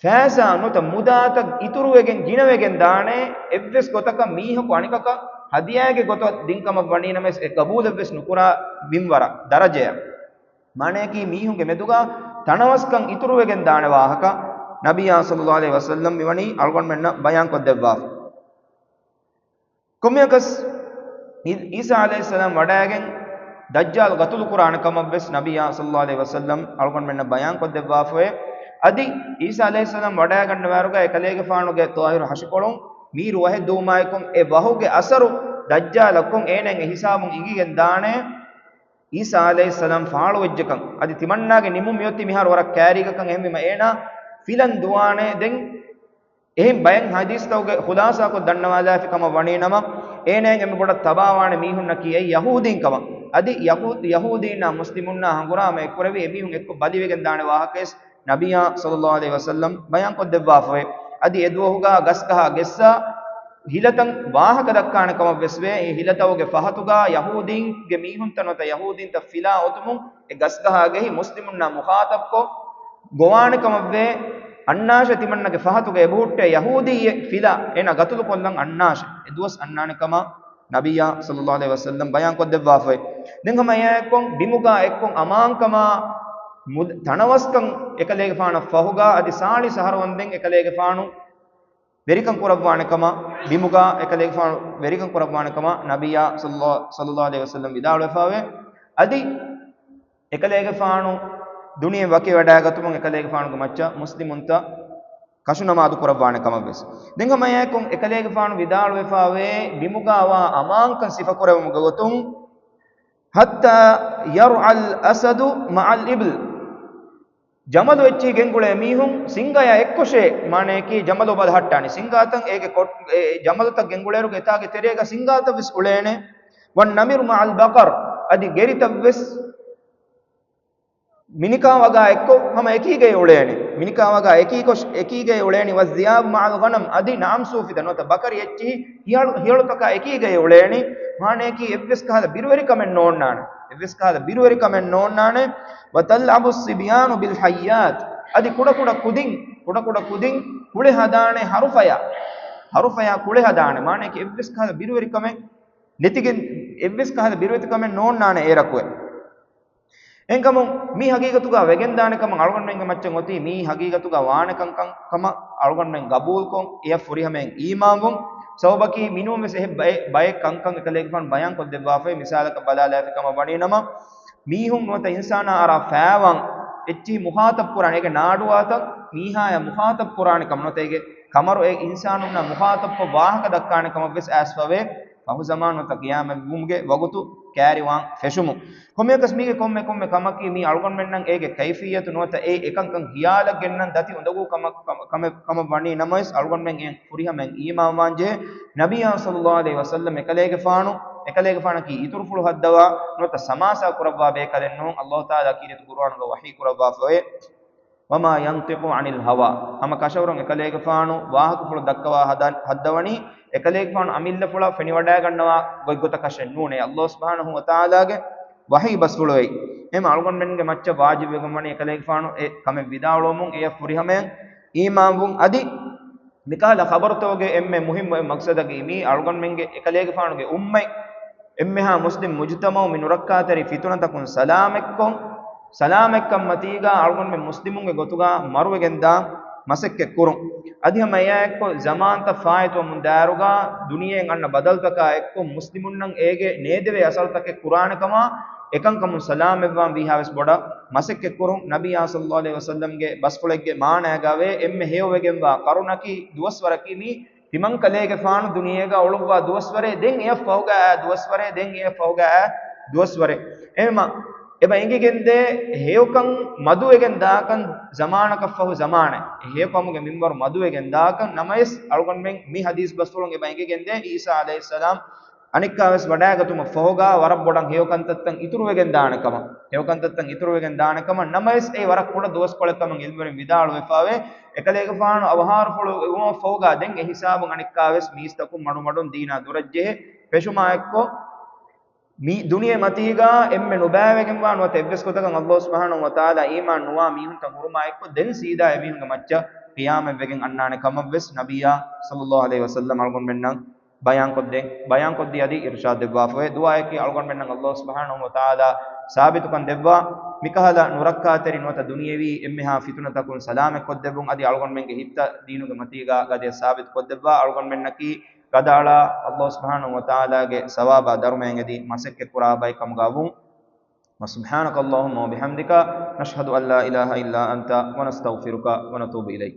ފައިސާ ނުވަތަ މުދާތައް އިތުރުވެގެން ގިނަވެގެން ދާނެ، އެއްވެސް ގޮތަކަށް މީހަކު އަނެކަކަށް ހަދިޔާގެ ގޮތަށް ދިން ކަމަށް ވަނީ ނަމަވެސް، އެ ޤަބޫލެއްވެސް ނުކުރާ މިންވަރަށް، ދަރަޖަޔަށް. މާނަޔަކީ މީހުންގެ މެދުގަ ތަނަވަސްކަން އިތުރުވެގެން ދާނެ ވާހަކަ، ނަބިއްޔާ ޞައްލައްލާހު ޢަލައިހި ވަސައްލަމް މިވަނީ އަޅުގަނޑުމެންނަށް ބަޔާން ކޮށްދެއްވާފަ. ކޮންމެއަކަސް، ޢީ-، ޢީސާ ޢަލައިހިއްސަލާމް ވަޑައިގެން ދައްޖާލް ޤަތުލު ކުރާނެ ކަމަށްވެސް ނަބިއްޔާ ޞައްލައްލާހު ޢަލައިހި ވަސައްލަމް އަޅުގަނޑުމެންނަށް ބަޔާން ކޮށްދެއްވާފައި. އަދި ޢީސާ ޢަލައިހިއްސަލާމް ވަޑައިގަންނަވާއިރުގަ އެކަލޭގެފާނުގެ ޠާހިރު ހަށިކޮޅުން މީރު ވަހެއް ދުވުމާއެކު އެ ވަހުގެ އަސަރު ދައްޖާލަކުން އޭނައަށް އެ ހިސާބުން އިނގިގެން ދާނެ. ޢީސާ ޢަލައިހިއްސަލާމް ފާޅުވެއްޖެކަން. އަދި ތިމަންނާގެ ނިމުން މިއޮތީ މިހާރު ވަރަށް ކައިރީގަކަން. އެހެންވީމަ އޭނާ ފިލަން ދުވާނެ. ދެން އެހެން ބައެއް ޙަދީޘްތަކުގެ ޚުލާޞާކޮށް ދަންނަވާލާފި ކަމަށް ވަނީނަމަ، އޭނައިން އެންމެ ބޮޑަށް ތަބާވާނެ މީހުންނަކީ އެއީ ޔަހޫދީން ކަމަށް. އަދި ޔަހޫ-، ޔަހޫދީންނާ މުސްލިމުންނާ ހަނގުރާމަ އެއްކުރެވި އެމީހުން އެއްކޮށް ބަލިވެގެން ދާނެ ވާހަކަވެސް ނަބިއްޔާ ޞައްލައްލާހު ޢަލައިހި ވަސައްލަމް ބަޔާން ކޮށްދެއްވާފައެވެ. އަދި އެ ދުވަހުގަ ގަސްގަހާ ގެއްސާ ހިލަތައް ވާހަކަ ދައްކާނެ ކަމަށް ވެސް ވޭ. އެ ހިލަތަކުގެ ފަހަތުގަ ޔަހޫދީންގެ މީހުންތައް ނުވަތަ ޔަހޫދީންތައް ފިލާ އޮތުމުން އެ ގަސްގަހާގެހި މުސްލިމުންނާ މުޚާޠަބްކޮށް ގޮވާނެ ކަމަށް ވޭ. އަންނާށޭ ތިމަންނަގެ ފަހަތުގަ އެބަހުއްޓޭ ޔަހޫދީއެއް ފިލާ އޭނާ ގަތުލުކޮށްލަން އަންނާށޭ. އެ ދުވަސް އަންނާނެ ކަމަށް ނަބިއްޔާ ޞައްލައްލާހު ޢަލައިހި ވަސައްލަމް ބަޔާން ކޮށްދެއްވާފައެވެ. ދެން ހަމަ އެއާއެއްކޮށް ބިމުގަ އެއްކޮށް އަމާންކަމާ މުދ-، ތަނަވަސްކަން އެކަލޭގެފާނަށް ފަހުގަ އަދި ސާޅީސް އަހަރު ވަންދެން އެކަލޭގެފާނު ވެރިކަން ކުރައްވާނެ ކަމަށް، ބިމުގަ އެކަލޭގެފާނު ވެރިކަން ކުރައްވާނެ ކަމަށް ނަބިއްޔާ ޞައްލަ-، ޞައްލައްލާހު ޢަލައިހި ވަސައްލަމް ވިދާޅުވެފައެވެ. އަދި އެކަލޭގެފާނު ދުނިޔެ ވަކިވެވަޑައިގަތުމުން އެކަލޭގެފާނުގެ މައްޗަށް މުސްލިމުންތައް ކަށުނަމާދު ކުރައްވާނެ ކަމަށްވެސް. ދެން ހަމައެއާއެކު އެކަލޭގެފާނު ވިދާޅުވެފައެވެ. ބިމުގައިވާ އަމާންކަން ސިފަކުރެވުމުގެ ގޮތުން، "حَتَّى يَرْعَى الْأَسَدُ مَعَ الْإِبِلِ." ޖަމަލު އެއްޗިހި ގެންގުޅޭ މީހުން ސިންގާޔާ އެއްކޮށޭ، މާނަޔަކީ ޖަމަލު ބަލަހައްޓާނެ. ސިންގާތައް އޭގެ ކޮޓް-، އެ، ޖަމަލުތައް ގެންގުޅޭއިރުގެ އެތާގެ ތެރޭގަ ސިންގާތައްވެސް އުޅޭނެ. "وَالنَّمِرُ مَعَ الْبَقَرِ." އަދި ގެރިތައްވެސް މިނިކާ ވަގާ އެއްކޮށް ހަމަ އެކީގައި އުޅޭނެ. މިނިކާ ވަގާ އެކީކޮށް، އެކީގައި އުޅޭނީ. "وَالذِّئَابُ مَعَ الْغَنَمِ." އަދި ނަޢަމް ސޫފިތައް ނުވަތަ ބަކަރި އެއްޗިހި ހިޔަޅު-، ހިޔަޅުތަކާ އެކީގައި އުޅޭނީ. މާނަޔަކީ އެއްވެސް ކަހަލަ ބިރުވެރިކަމެއް ނޯންނާނެ. އެއްވެސް ކަހަލަ ބިރުވެރިކަމެއް ނޯންނާނެ. "وَتَلْعَبُ الصِّبْيَانُ بِالْحَيَّاتِ." އަދި ކުޑަކުޑަ ކުދިން، ކުޑަކުޑަ ކުދިން ކުޅެ ހަދާނެ ހަރުފަޔާ. ހަރުފަޔާ ކުޅެ ހަދާނެ. މާނަޔަކީ އެއްވެސް ކަހަލަ ބިރުވެރިކަމެއް ނެތިގެން، އެއްވެސް ކަހަލަ ބިރުވެތިކަމެއް ނޯންނާނެ އޭރަކުއެއް. އެހެންކަމުން މީ ހަގީގަތުގަ ވެގެންދާނެ ކަމަށް އަޅުގަނޑުމެންގެ މައްޗަށް އޮތީ، މީ ހަގީގަތުގަ ވާނެ ކަންކަން ކަމަށް އަޅުގަނޑުމެން ގަބޫލުކޮށް، އެޔަށް ފުރިހަމައިން އީމާންވުން. ސަބަބަކީ މިނޫންވެސް އެހެން ބައެއް، ބައެއް ކަންކަން އެކަލޭގެފާނު ބަޔާންކޮށްދެއްވާފައި، މިސާލަކަށް ބަލާލާފި ކަމަށް ވަނީނަމަ، މީހުން ނުވަތަ އިންސާނާ އަރާ ފައިވަން އެއްޗިހި މުޚާޠަބް ކުރާނެ، އޭގެ ނާޑުވާތައް މީހާޔަށް މުޚާޠަބް ކުރާނެ ކަމަށް ނުވަތަ އޭގެ ކަމަރު އެ އިންސާނުންނާ މުޚާޠަބްކޮށް ވާހަކަ ދައްކާނެ ކަމަށްވެސް އައިސްފަވޭ. ފަހު ޒަމާނުތައް ޤިޔާމަތްވުމުގެ ވަގުތު ކައިރިވާން ފެށުމު. ކޮންމެއަކަސް މީގެ ކޮންމެ ކޮންމެ ކަމަކީ މީ އަޅުގަނޑުމެންނަށް އޭގެ ކައިފިއްޔަތު ނުވަތަ އެ އެކަންކަން ހިޔާލަށް ގެންނަން ދަތި އުނދަގޫ ކަމަށް، ކަމަށް، ކަމަށް ވަނީ ނަމަވެސް، އަޅުގަނޑުމެން އެ ފުރިހަމައިން އީމާންވާން ޖެހޭ. ނަބިއްޔާ ޞައްލައްލާހު ޢަލައިހި ވަސައްލަމް އެކަލޭގެފާނު، އެކަލޭގެފާނަކީ އިތުރުފުޅު ހައްދަވާ ނުވަތަ ސަމާސާ ކުރައްވާ ބޭކަލެއް ނޫން. އައްލާހު ތަޢާލާ ކީރިތި ޤުރުއާނުގަ ވަޙީ ކުރައްވާފައި، "وما ينطق عن الهوى." ހަމަ ކަށަވަރުން އެކަލޭގެފާނު ވާހަކަފުޅު ދައްކަވާ ހަދަ-، ހައްދަވަނީ، އެކަލޭގެފާނު އަމިއްލަފުޅަށް ފެނިވަޑައިގަންނަވާ ގޮތްގޮތަކަށެއް ނޫނޭ. އައްލާހު ސުބްޙާނަހު ވަތަޢާލާގެ ވަޙީ ބަސްފުޅުވެއި. އެހެން އަޅުގަނޑުމެންގެ މައްޗަށް ވާޖިބުވެގެން ވަނީ އެކަލޭގެފާނު އެ ކަމެއް ވިދާޅުވަމުން އެޔަށް ފުރިހަމައިން އީމާންވުން. އަދި މިކަހަލަ ޚަބަރުތަކުގެ އެންމެ މުހިއްމު އެއް މަޤްޞަދަކީ މީ އަޅުގަނޑުމެންގެ އެކަލޭގެފާނުގެ އުއްމަތް، އެންމެހާ މުސްލިމް މުޖުތަމަޢު މި ނުރައްކާތެރި ފިތުނަތަކުން ސަލާމަތްކޮށް، ސަލާމަތްކަންމަތީގަ އަޅުގަނޑުމެން މުސްލިމުންގެ ގޮތުގަ މަރުވެގެންދާ މަސައްކަތް ކުރުން. އަދި ހަމަ އެއާއެއްކޮށް ޒަމާންތައް ފާއިތުވަމުން ދާއިރުގަ ދުނިޔެއިން އަންނަ ބަދަލުތަކާ އެއްކޮށް، މުސްލިމުންނަށް އޭގެ ނޭދެވޭ އަސަރުތަކެއް ކުރާނެ ކަމާ، އެކަންކަމުން ސަލާމަތްވާން ވީހާވެސް ބޮޑަށް މަސައްކަތް ކުރުން. ނަބިއްޔާ ޞައްލައްލާހު ޢަލައިހި ވަސައްލަމްގެ ބަސްފުޅެއްގެ މާނައިގަ ވޭ، އެންމެ ހެޔޮވެގެންވާ ޤަރުނަކީ، ދުވަސްވަރަކީ މީ ތިމަންކަލޭގެފާނު ދުނިޔޭގަ އުޅުއްވާ ދުވަސްވަރޭ، ދެން އެޔަށް ފަހުގަ އާ ދުވަސްވަރޭ، ދެން އެޔަށް ފަހުގަ އާ ދުވަސްވަރޭ. އެހެންމަ، އެބަ އެނގިގެންދޭ ހެޔޮކަން މަދުވެގެން ދާކަން ޒަމާނަކަށް ފަހު ޒަމާނެއް. އެ ހެޔޮކަމުގެ މިންވަރު މަދުވެގެން ދާކަން. ނަމަވެސް، އަޅުގަނޑުމެން މި ޙަދީޘް ބަސްފުޅުން އެބަ އެނގިގެންދޭ ޢީސާ ޢަލައިހިއްސަލާމް އަނެއްކާވެސް ވަޑައިގަތުމަށް ފަހުގަ ވަރަށް ބޮޑަށް ހެޔޮކަންތައްތައް އިތުރުވެގެން ދާނެ ކަމަށް، ހެޔޮކަންތައްތައް އިތުރުވެގެން ދާނެ ކަމަށް. ނަމަވެސް، އެ ވަރަށް ކުޑަ ދުވަސްކޮޅެއް ކަމަށް ޢިލްމުވެރިން ވިދާޅުވެފައިވޭ. އެކަލޭގެފާނު އަވަހާރަފުޅު ވުމަށް ފަހުގަ ދެން އެ ހިސާބުން އަނެއްކާވެސް މީސްތަކުން މަޑުމަޑުން ދީނާ ދުރަށްޖެހޭ ފެށުމާއެއްކޮށް، މި ދުނިޔެ މަތީގަ އެންމެ ނުބައިވެގެންވާ ނުވަތަ އެއްވެސް ގޮތަކަށް އައްލާހު ސުބްޙާނަހު ވަތަޢާލާ އީމާން ނުވާ މީހުންތައް ހުރުމާއެއްކޮށް، ދެން ސީދާ އެމީހުންގެ މައްޗަށް ޤިޔާމަތްވެގެން އަންނާނެ ކަމަށްވެސް ނަބިއްޔާ ޞައްލައްލާހު ޢަލައިހި ވަސައްލަމް އަޅުގަނޑުމެންނަށް ބަޔާންކޮށްދޭ، ބަޔާންކޮށްދީ އަދި އިރުޝާދު ދެއްވާފައި. ދުޢާއަކީ އަޅުގަނޑުމެންނަށް އައްލާހު ސުބްޙާނަހު ވަތަޢާލާ ސާބިތުކަން ދެއްވާ، މިކަހަލަ ނުރައްކާތެރި ނުވަތަ ދުނިޔެވީ އެންމެހާ ފިތުނަތަކުން ސަލާމަތްކޮށްދެއްވުން، އަދި އަޅުގަނޑުމެންގެ ހިތްތައް ދީނުގެ މަތީގަ ގަދަޔަށް ސާބިތުކޮށްދެއްވާ، އަޅުގަނޑުމެންނަކީ ގަދައަޅާ، އައްލާހު ސުބްޙާނަހު ވަތަޢާލާގެ ސަވާބާ ދަރުމައިން އެދި މަސައްކަތްކުރާ ބައެއް ކަމުގަ ވުން. وسبحانك اللهم وبحمدك، نشهد أن لا إله إلا أنت، ونستغفرك ونتوب إليك.